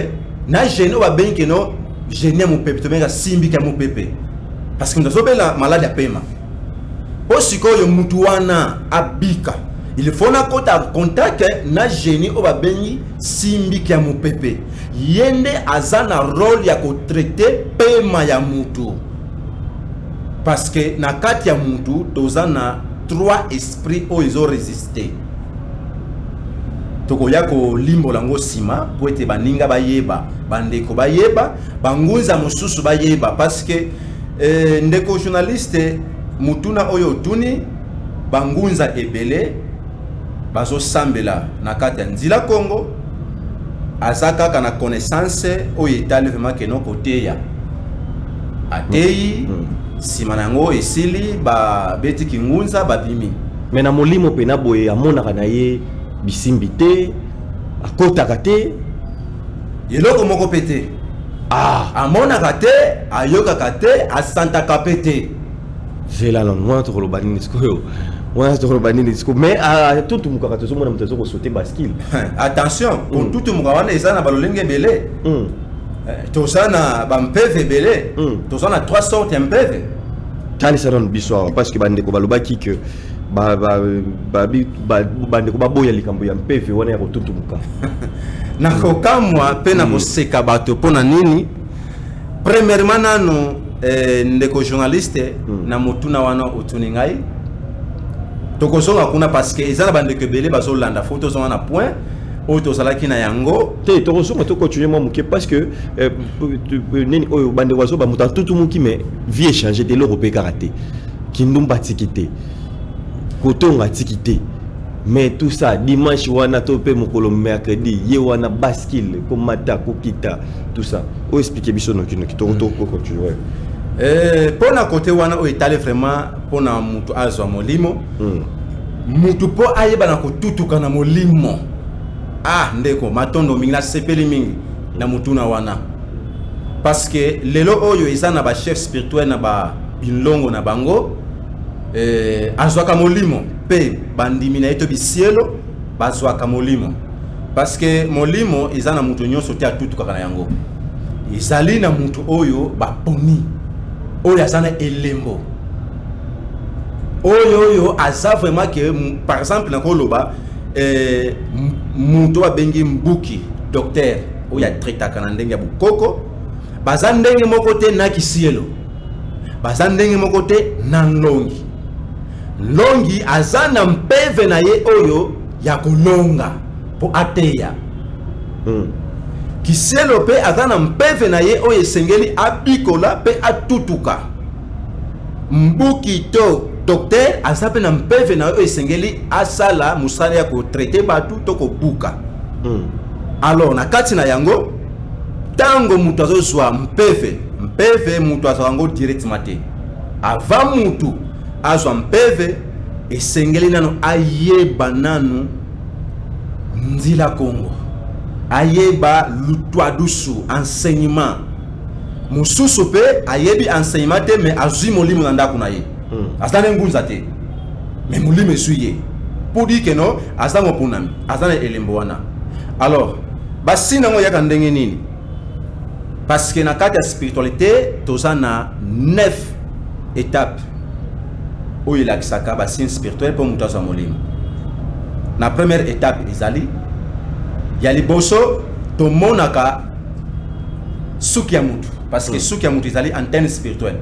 na génie oyo babengi keno génie ya mopepe, tobenga simbiki ya mopepe, parce que moto azobela maladi ya pema. Mpo sikoyo mutu wana abika, il faut nakota en contact na génie oyo babengi simbiki ya mopepe. Ye nde aza na rôle ya kotraiter pema ya mutu, parce que na kati ya mutu toza na trois esprits oyo ezorésister. Tokoya kolimbola yango nsima po ete baninga bayeba, bandeko bayeba, bangunza mosusu bayeba, parce que ndeko journaliste, mutuna oyo otuni, bangunza ebele bazosambela na kati ya nzila Congo, aza kaka na connaissance oyo etali vraiment keno koteya, ateyi, nsima na yango esili, babeti kingunza, babimi. Mais na molimo mpena boye, amonaka na ye bisimbi te, akotaka te? Eloko moko mpe te. Amonaka te, ayokaka te, asantaka mpe te. Zela nano, wana tokoloba nini sikoyo? Wana tokoloba nini sikoyo? Mais totumukaka, tozomona moto azokosauter bascule. Attention, kotutumuka wana eza na balolenge ebele. Toza na bampeve ebele. Toza na trois sortes ya mpeve. Talisa nano biso awa, parce que bandeko balobaki ke bandeko baboya likambo ya mpeve wana ya kotutumuka. Nakokamwa mpe na koseka bato. Mpo na nini? Premièrement nano, ndeko journaliste, na motuna wana otuni ngai, tokozonga kuna parce que eza na bandeko ebele bazolanda. Faut tozonga na point oyo tozalaki na yango. Te, tokozonga, tocontinue mwa moke, parce que nini oyo bandeko bazoba, moto atutumuki mais vie échange te, eloko mpe kaka te, kindumba atiki te, kotonga atiki te, mais tout ça, dimanche wana to mpe mokolo mercredi, ye wana bascule, komata, kokita, tout ça. Oyo explique biso nokinoki, tokocontinue. Mpo na kote wana oyo etali vraiment mpo na moto azwa molimo, mutu mpo ayeba na kotutuka na molimo. Ah, ndeko, matondo mingi, nasepeli mingi na mutuna wana, parce que lelo oyo eza na bachef spirituel na bilongo na bango, azwaka molimo mpe bandimi na ye to bisielo bazwaka molimo, parce que molimo eza na moto nyonso te atutukaka na yango. Ezali na mutu oyo baponi, oyo aza na elembo, oyo aza vraiment que, par exemple, nakoloba mutu abengi mbuki docteur oyo atraitaka na ndenge ya bokoko, baza ndenge moko te na kisielo, baza ndenge moko te na nlongi. Nlongi aza na mpeve na ye oyo ya kolonga po ateya. Kisielo pe aza na mpeve na ye oyo esengeli abikola pe atutuka. Mbuki to docteur aza pe na mpeve na ye oyo esengeli asala mosala ya kotraite bato to kobuka. Alors na kati na yango, tango mutu azozwa mpeve, mpeve mutu azwa yango directement te. Avant mutu azwa mpeve, esengeli nano ayeba nanu nzila Kongo, ayeba lutwadusu enseignement. Mosusu pe ayebi enseignement te, mais azwi molimo na ndako na ye. Aza na ngunza te, mais molimo eswi ye. Pour dire que non, aza moponami, aza na elembo wana. Alors basi nango yaka ndenge nini? Parce que na kati ya spiritualité toza na 9 étapes oyo elakisaka ba signe spirituel mpo moto azwa molimo. Na première étape ezali ya liboso, tomonaka suki ya mutu, parce que suki ya mutu ezali antenne spirituelle.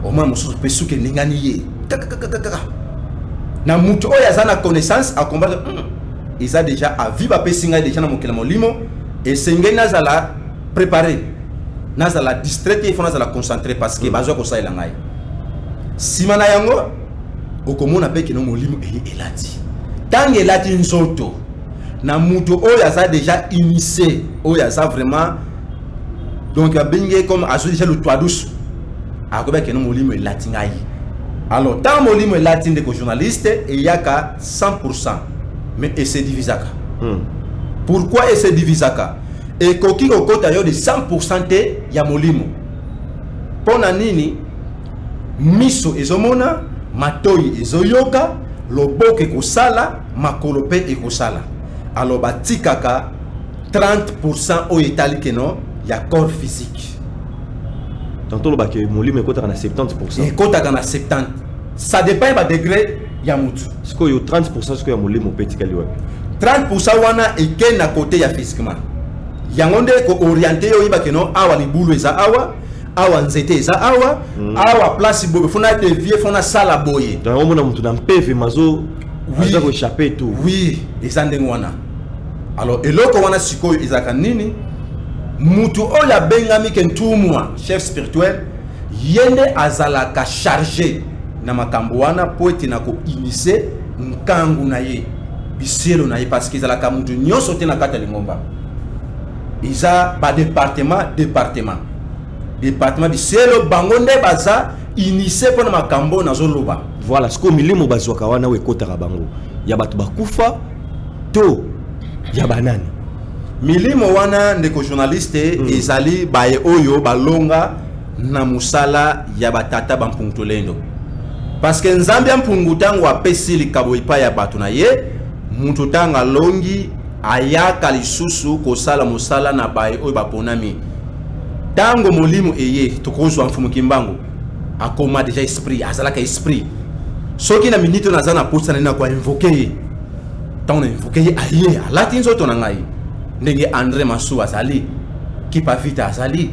Omona mosusu mpe suki eningani ye kakakakaka. Na mutu oyo aza na connaissance akomprendre, eza déjà avis bapesi ngai déjà na mokili ya molimo, esengeli nazala préparé, nazala distrait te, il faut nazala concentré parce que bazwa kosalela ngai. Nsima na yango okomona mpe kino molimo eye elati. Ntango elati nzoto na mutu oyo aza déjà initié, oyo aza vraiment, donc abengi comme azwi déjà lutwadusu, akoyeba keno molimo elati ngai. Alors ntango molimo elati, ndeko journaliste, eyaka 100%, mais ese divisaka. Pourquoi ese divisaka? Ekoki kokota yo de 100% te ya molimo. Mpo na nini? Miso ezomona, matoi ezoyoka, loboko ekosala, makolo mpe ekosala. Alors batikaka 30% oyo etali keno ya corps physique. Tantôt lobaki molimo ekotaka na 70%. Ekotaka na 70, ça dépend ya badegré ya mutu. Sikoyo 30% sikoyo ya molimo mpe etikali wapi? 30% wana eke na côté ya physiquement. Yango nde kooriente yo, oyeba keno awa libulu eza awa, awa nzete eza awa, awa place boye, faut na dévier, faut nasala boye. Donc omona mutu na mpeve mazo aza koéchappe tout. Oui, eza ndenge wana. Alors eloko wana sikoyo ezalaka nini? Mutu oyo abengami ke ntumwa, chef spirituel, ye nde azalaka chargé na makambo wana po ete na koinitie nkangu na ye, bisielo na ye, parce que ezalaka mutu nyonso te na kati ya lingomba. Eza badepartement, département, département, bisielo, bango nde baza initie mpona makambo oyo nazoloba. Voilà, sikoyo milimo bazwaka wana oyo ekotaka bango, ya bato bakufa to ya banani? Milimo wana, ndeko journaliste, ezali baye oyo balonga na mosala ya batata bampungu-tulendo, parce que Nzambe ya mpungu, ntango apesi likabo epai ya bato na ye, mutu ntango alongi ayaka lisusu kosala mosala na baye oyo baponami. Ntango molimo eye, tokozwa Mfumu Kimbangu, akoma déjà esprit, azalaka esprit. Soki na minute oyo naza na posa na ye, na koinvoke ye, ntango na invoke ye, aye alati nzoto na ngai. Ndenge André Masu azali, Kipa Vita azali,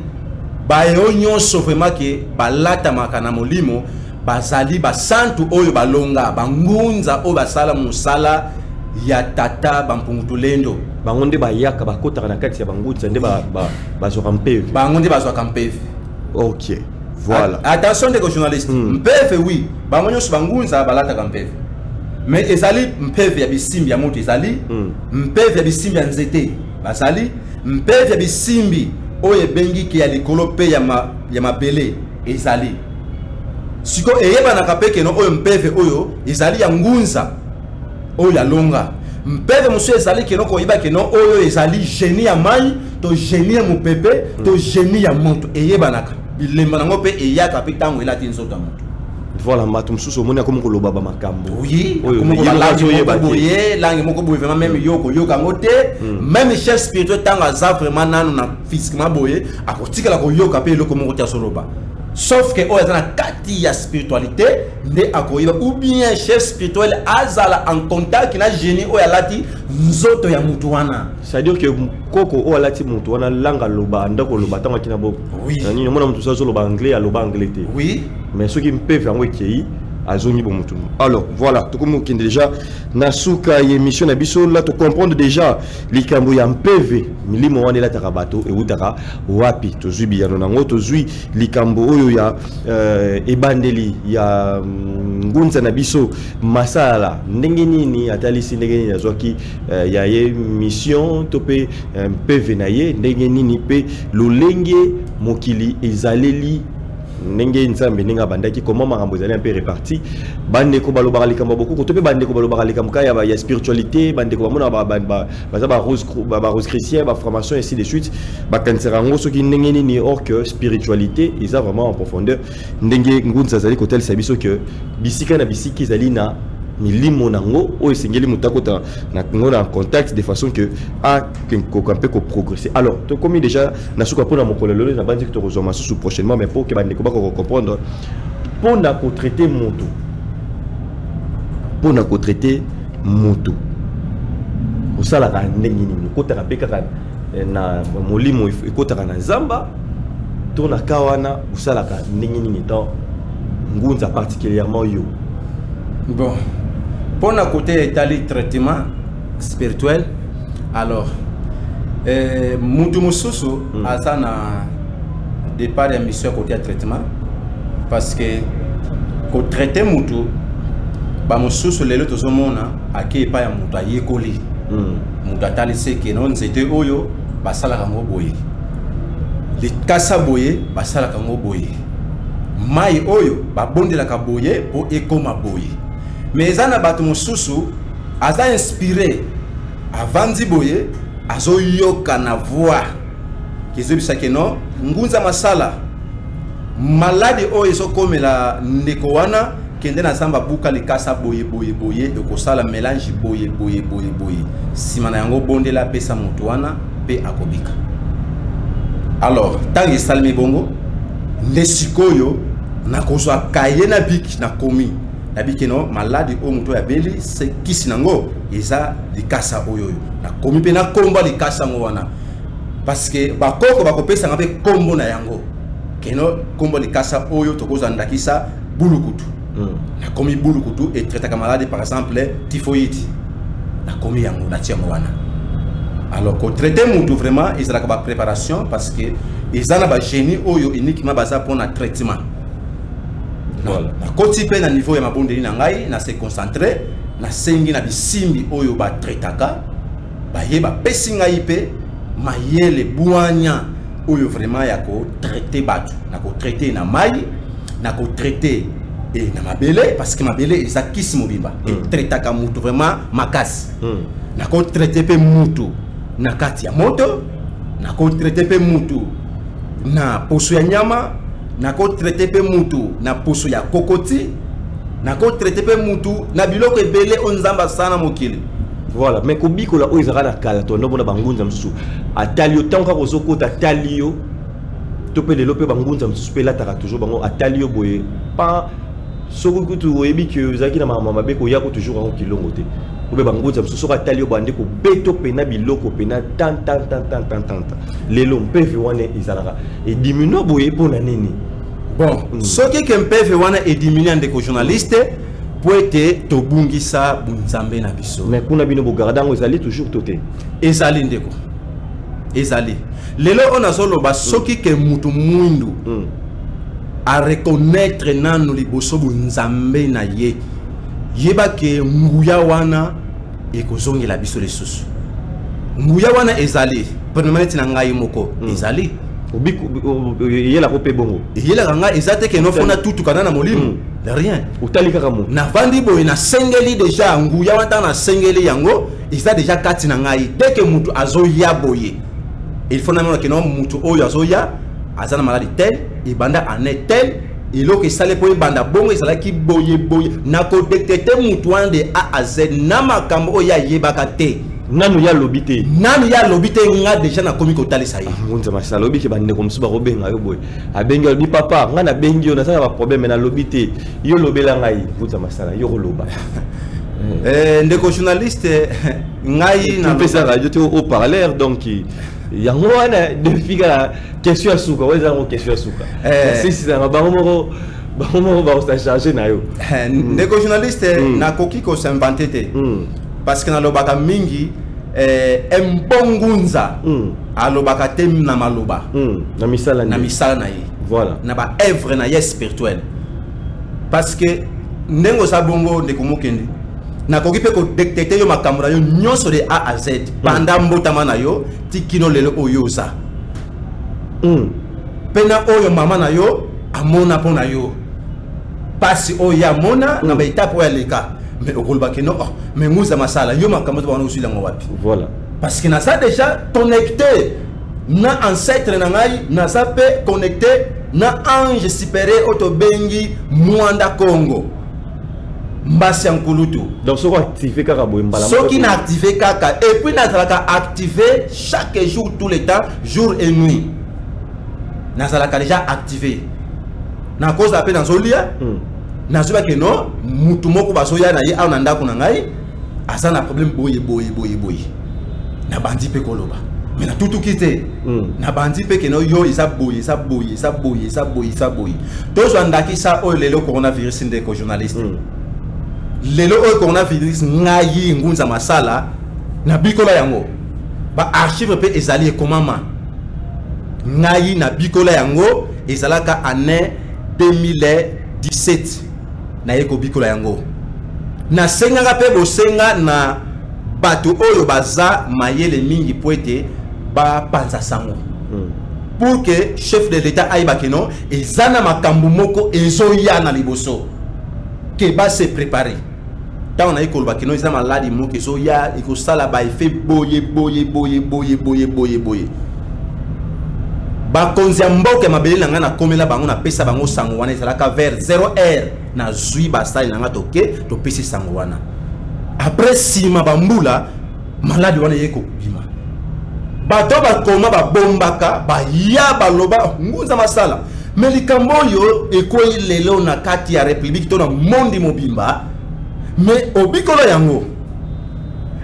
bayo nyonso vraiment ke balatamaka na molimo, bazali basantu oyo balonga, bangunza oyo basala mosala ya tata bampungu-tulendo. Bango nde bayaka, bakotaka na kati ya bangunza nde bazwaka mpeve. Bango nde bazwaka mpeve. Ok, voilà. Attention, ndeko journaliste, mpeve, oui, bango nyonso bangunza balataka mpeve, mais ezali mpeve ya bisimbi ya moto, ezali mpeve ya bisimbi ya nzete, bazali mpeve ya bisimbi oyo ebengi ke ya likolo mpe ya mabele. Ezali sikoyo eyebanaka mpe keno oyo mpeve oyo ezali ya ngunza oyo ya longa. Mpeve mosusu ezali keno koyeba keno oyo ezali génie ya mai to génie ya mopepe to génie ya moto. Eyebanaka, bilemba nango mpe eyaka mpe ntango elati nzoto ya moto. Voilà, bato mosusu omoni akomi koloba bamakambo. Oui, boye langue moko boye, vraiment, même yo koyoka yango te. Même chef spirituel, ntango aza vraiment nanu na physiquement boye, akotikala koyoka mpe eloko moko te azoloba, sauf que oyo aza na kati ya spiritualité nde akoyeba, ou bien chef spirituel azala en contact na génie oyo alati nzoto ya mutu wana. C'est-à-dire que koko oyo alati mutu wana, langue aloba, ndako oloba ntango akina bo nini, omona mutu azoloba anglais, aloba anglais te. Mais soki mpeve yango ekei, azongi bo mutu. Alors voilà, tokomi kokende déjà na suka ya émission na biso. La tocomprendre déjà likambo ya mpeve, milimo wana elataka bato, eutaka wapi. Tozwi biyano nango. Tozwi likambo oyo ya ebandeli ya ngunza na biso Masala, ndenge nini atalisi, ndenge nini azwaki ya ye mission to mpe mpeve na ye, ndenge nini mpe lolenge mokili ezaleli, ndenge Nzambe ndenge abandaki, comment makambo ezali un peu réparti. Bandeko balobaka likambo ya bokoko to mpe bandeko balobaka likambo kaka ya spiritualité, bandeko bamona baza barose chrétien, baformation, ainsi de suite, bakanisaka yango soki ndenge nini, or que spiritualité eza vraiment en profondeur. Ndenge ngunza azali kotalisa biso ke bisika na bisika ezali na milimo nango oyo esengeli moto akota na ngo na contact de façon que akoka mpe koprogresser. Alors tokomi déjà na suka mpona mokolo lelo. Na bandiki tokozwa masusu prochainement, mais po ke bandeko bakoka comprendre, mpona kotraite moto, mpona kotraite moto, osalaka ndenge nini? Okotaka mpe kaka na molimo ekotaka na zamba to na ka wana, osalaka ndenge nini tan ngunza, particulièrement yo? Bon, mpona côté etali traitement spirituel, alors mutu mosusu aza na départ ya mission ya côté ya traitement, parce que kotraite mutu, bamosusu lelo tozomona ake epai ya moto ayekoli, moto atalisi eke no nzete oyo basalaka yango boye, likasa boye basalaka yango boye, mai oyo babondelaka boye mpo ekóma boye. Mais eza na bato mosusu aza inspiré, avandi boye, azoyoka na voix ezobisaki no ngunza Masala, maladi oyo ezokomela ndeko wana, kende na zamba, buka likasa boye boye boye, ekosala mélange boye boye boye boye, nsima na yango bondela, apesa moto wana mpe akobika. Alors ntango esalemi bongo nde sikoyo nakozwa kaye na bic, nakomi nabiki no maladi oyo moto oyo abeli, se kisi nango eza likasa oyo oyo nakomi mpe nakomba likasa yango wana, parce que bakoko bakopesanga mpe kombo na yango, keno kombo likasa oyo tokozwa ndakisa bulukutu. Nakomi bulukutu etraitaka maladi, par exemple typhoïde, nakomi yango, natia yango wana. Alors kotraite mutu vraiment ezalaka bapréparation, parce que eza na bagénie oyo uniquement baza mpona traitement. Nakoti mpe na niveau ya mabondeli na ngai, na se concentré, nasengi na bisimbi oyo batraitaka, baye bapesi ngai mpe mayele, bwanya oyo vraiment ya kotraite bato. Na kotraite na mai, na kotraite na mabele, parce que mabele eza kisi mobimba, etraitaka mutu vraiment makasi. Nakotraite mpe mutu na kati ya moto, nakotraite mpe mutu na poso ya nyama, nakotraite mpe mutu na poso ya kokoti, nakotraite mpe mutu na biloko ebele oyo Nzambe asala na mokili. Voilà, mais kobikola oyo ezalaka na kala, tondomona bangunza mosusu atali yo, ntango kaka ozokota atali yo, to mpe lelo mpe bangunza mosusu mpe elataka toujours bango, atali yo boye pa, soki kutu oyebi ke ozalaki na makambo mabe, koya ko toujours yango kilongo te. Obe bangunza mosusu soki atali yo, bande kobeto pena biloko pena tan tan tan tan tan tan tan. Lelo mpeve wana ezalaka ediminue boye, mpona nini? Bon, soki ke mpeve wana ediminue, ndeko journaliste, po ete tobungisa bunzambe na biso. Mais kuna bino bogarde yango, ezali toujours to te? Ezali, ndeko, ezali. Lelo oyo nazoloba, soki ke mutu mwindu areconnaître nanu liboso bunzambe na ye, yeba ke nguya wana ekozongela biso lisusu. Nguya wana ezali premièrement neti na ngai moko, ezali. Eyelako mpe bongo? Eyelaka ngai, eza te ke nofona tutukana na molimo, de rien. Otali kaka moto. Navandi boye, nasengeli déjà nguya wana. Ntango nasengeli yango, eza déjà kati na ngai. Dès que mutu azoya boye, il faut namona ke no mutu oyo azoya aza na maladi tel, ebanda année tel. Eloko esali mpo ebanda bongo ezalaki boye boye. Nakodetecte mutu wana de A à Z na makambo oyo ayebaka te. Nanu ya lobi te. Nanu ya lobi te, nga déjà nakomi kotalisa ye. Ngunza Masala alobi ke bandeko mosusu bakobenga yo boye, abengi, alobi: "Papa, ngai nabengi yo, naza na baproblème, nalobi te, yo lobela ngai." Ngunza Masala, yo koloba. Ndeko journaliste, ngai topesa radio te, haut-parleur. Donc yango wana défi kaka, question ya suka oyo eza yango, question ya suka sisisanga bango moko bakosa charge na yo. Ndeko journaliste, nakoki kos'inventer te parce que nalobaka mingi, embongunza alobaka te na maloba. Na misala. Na misala na ye. Voilà. Na baœuvre na ye spirituelle, parce que ndenge oza bongo, ndeko Mokendi, nakoki mpe kodetecte yo makambo na yo nyonso de A à Z, banda mbotama na yo ti kino lelo oyo oza, mpe na oyo mama na yo amona mpo na yo, pasi oyo ye amona na baetape oyo aleka. Mais okoloba ke no, oh, mais Nguza Masala, yo makambo to wana ozwi yango wapi? Voilà. Parce que naza déjà connecté na ancêtre na ngai, naza mpe connecté na ange supérieur oyo tobengi Mwanda Congo, mbasi ya nkulutu. Donc soki activé kaka boye mbala? Soki na activé kaka, et puis nazalaka activé chaque jour, tout le temps, jour et nuit, nazalaka déjà activé. Nakozala mpe nazolia, nazoyeba no mutu moko bazoya na ye awa na ndako na ngai, aza na problème boye boye boye boye. Nabandi mpe koloba, mais natutuki te. Nabandi mpe keno yo eza boye, eza boye, eza boye, eza boye, eza boye. Tozwa ndakisa oyo lelo, coronavirus. Ndeko journaliste, lelo oyo coronavirus, ngai Ngunza Masala nabikola yango, baarchive mpe ezali ekomama. Ngai nabikola yango, ezalaka année 2017, naye kobikola yango. Nasengaka mpe bosenga na bato oyo baza mayele mingi po ete bapanza sango pour que chef de l'État ayeba ke non, eza na makambo moko ezoya na liboso, ke base préparer. Ntango naye koloba keno eza maladi moko ezoya, ekosala baeffet boye boye boye boye boye boye boye, bakonzi ya mboka ya mabele na ngai, nakomela bango, napesa bango sango wana. Ezalaka vers 0 heure, nazwi basali na ngai, toke topesi sango wana. Après, nsima bambula, maladi wana eye kobima, bato bakoma babombaka, baya baloba: "Ngunza Masala, mais likambo oyo ekwei lelo na kati ya république to na mondi mobimba, mais obikolo yango,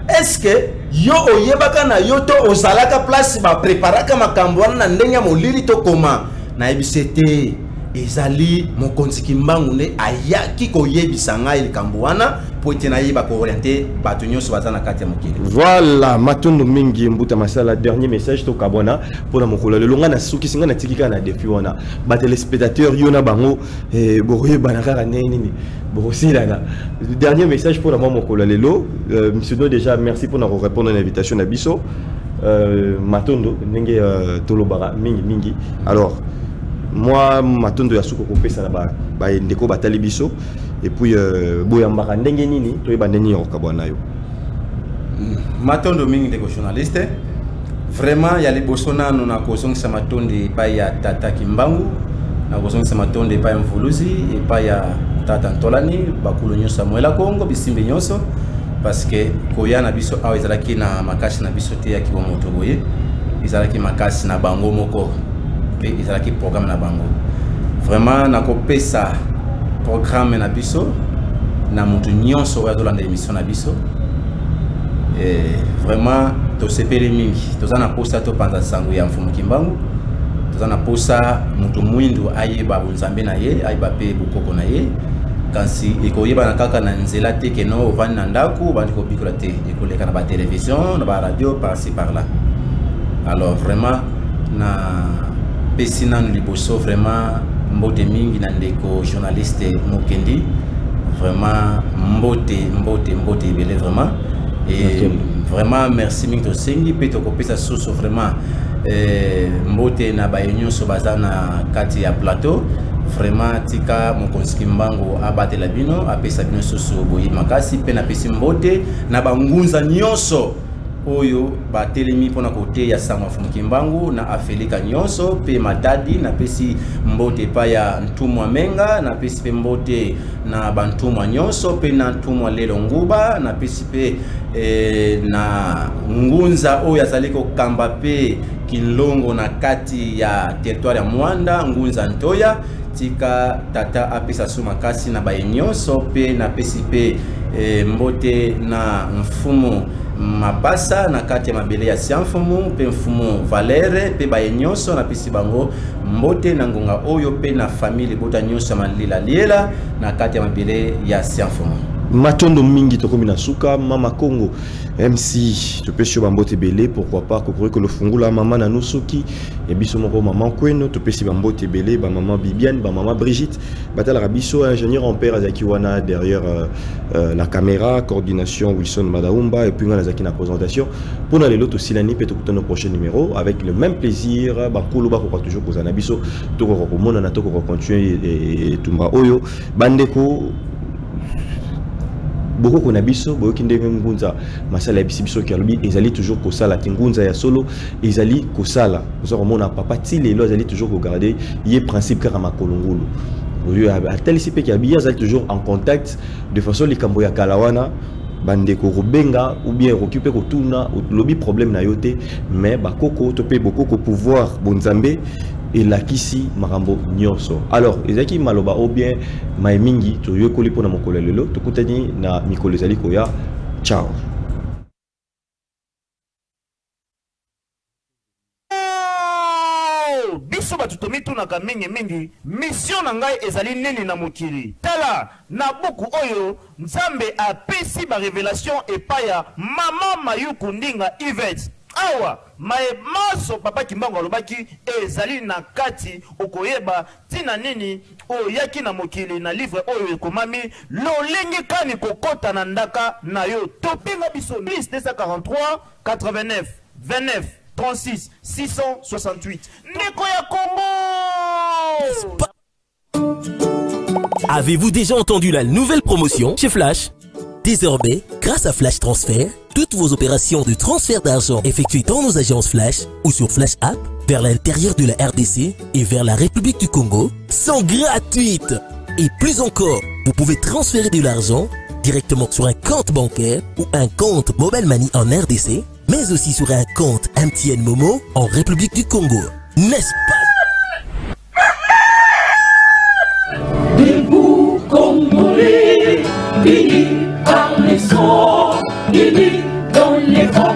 est-ce yo oyebaka na yo to ozalaka place bapreparaka makambo wana na ndenge ya molili to koma?" Nayebisi te, ezali mokonzi Kimbangu nde ayaki koyebisa ngai likambo wana po ete nayeba koorienter bato nyonso baza na kati ya mokili. Voilà, matondo mingi, Mbuta Masala. Dernier message, tokabwana mpona mokolo lelo. Ngai nasukisi, ngai natiki kaka na défi wana. Batéléspectateur, yo na bango, bokoyebana kaka ndenge nini bokosilana. Dernier message mpona mwa mokolo lelo. Monsieur no, déjà merci mpona korépondre na invitation na biso. Matondo ndenge tolobaka mingi mingi. Alors moi, matondo ya suka kopesa na bandeko batali biso, et puis boyambaka ndenge nini, toyeba ndenge nini ya kokabwana na yo. Matondo mingi, ndeko journaliste. Vraiment, ya liboso nano na kozongisa matondo epai ya tata Kimbangu, na kozongisa matondo epai ya Mvuluzi, epai ya tata Ntolani, bakulu nyonso ya Mwela Kongo, bisimbi nyonso, parce que koya na biso awa ezalaki na makasi na biso te ya kibomoto boye, ezalaki makasi na bango moko mpe ezalaki programme na bango. Vraiment, nakopesa programme na biso na moto nyonso oyo azolanda émission na biso. Vraiment, tosepeli mingi. Toza na posa topanza sango ya Mfumu Kimbangu, toza na posa moto mwindu ayeba bonzambe na ye, ayeba mpe bokoko na ye. Kasi ekoyebana kaka na nzela te keno ovandi na ndako obandi kobikola te, ekoleka na batelevizio, na baradio, par-ci par-là. Alors vraiment, na pesi nanu liboso vraiment mbote mingi na ndeko journaliste Mokendi. Vraiment, mbote, mbote, mbote ebele vraiment. Et vraiment merci mingi. Tosengi mpe tokopesa susu vraiment mbote na baye nyonso baza na kati ya plateau. Vraiment, tika mokonzi Kimbangu abatela bino, apesa bino susu boyebi makasi. Mpe napesi mbote na bangunza nyonso. Oyo batelemi mpona koteya sango ya Mfumu Kimbangu na Afelika nyonso mpe Matadi. Napesi mbote epai ya Ntumwa Menga, napesi mpe mbote na bantumwa nyonso mpe na Ntumwa Lelo Nguba, napesi mpe na Ngunza oyo azali kokamba mpe Kinlongo na kati ya territoire ya Mwanda, Ngunza Ntoya. Tika tata apesa so makasi na baye nyonso mpe napesi mpe mbote na Mfumu Mapasa na kati ya mabele ya Siamfumu mpe Mfumu Valere mpe baye nyonso napesi bango mbote na ngonga oyo mpe na famille libota nyonso ya Malila Liela na kati ya mabele ya Siamfumu. Matondo mingi, tokomi na suka. Mama Congo MC, topesi yo bambote ebele. Pourquoi pas kokoki kolofungula mama na nusuki ya biso moko, mama Kweno, topesi bambote ebele, bamama Bibiane, bamama Brigitte batalaka biso. Ingénieur en père azalaki wana derrière la caméra, coordination Wilson Madaumba, et puis nga nazalaki na présentation mpona lelo. Tosilani mpe tokutana au prochain numéro avec le même plaisir. Bakolo bakoka toujours kozala na biso, tokoka komonana, tokoka continuer etumba oyo. Bandeko, bokoko na biso, boyoki ndenge Ngunza masala yebisi biso ki alobi ezali toujours kosala te. Ngunza ya solo ezali kosala. Oza komona papa ti lelo azali toujours kogarder ye principe kaka makolo ngulu. Oyo atelisi mpe ki abi azali toujours en contact de façon likambo ya kala wana. Bandeko, kobenga ou bien okoki mpe kotuna, olobi problème na yo te, mais bakoko to mpe bokoko, pouvoir bonzambe elakisi makambo nyonso. Alors ezalaki maloba ou bien mai mingi toyekoli mpona mokolo ya lelo. Tokutani na mikolo ezali koya. Ciao. Biso bato tomitunaka mingimingi: mission na ngai ezali nini na mokili? Tala na buku oyo Nzambe apesi barévélation epai ya mama Mayuku Ndinga Ivet. Awa maye maso papa Kimbangu alobaki ezali na kati. Okoyeba ntina nini oyaki na mokili. Na livre oyo ekomami lolenge kani kokɔta na ndaka na yo. Tobenga biso plus 243 89 29 36 668. Ndeko ya Kongo. Avez-vous déjà entendu la nouvelle promotion chez Flash? Désormais, grâce à Flash Transfer, toutes vos opérations de transfert d'argent effectuées dans nos agences Flash ou sur Flash App vers l'intérieur de la RDC et vers la République du Congo sont gratuites. Et plus encore, vous pouvez transférer de l'argent directement sur un compte bancaire ou un compte Mobile Money en RDC, mais aussi sur un compte MTN Momo en République du Congo. N'est-ce pas? Debout, Congolais, unis par les sons, unis dans les rangs.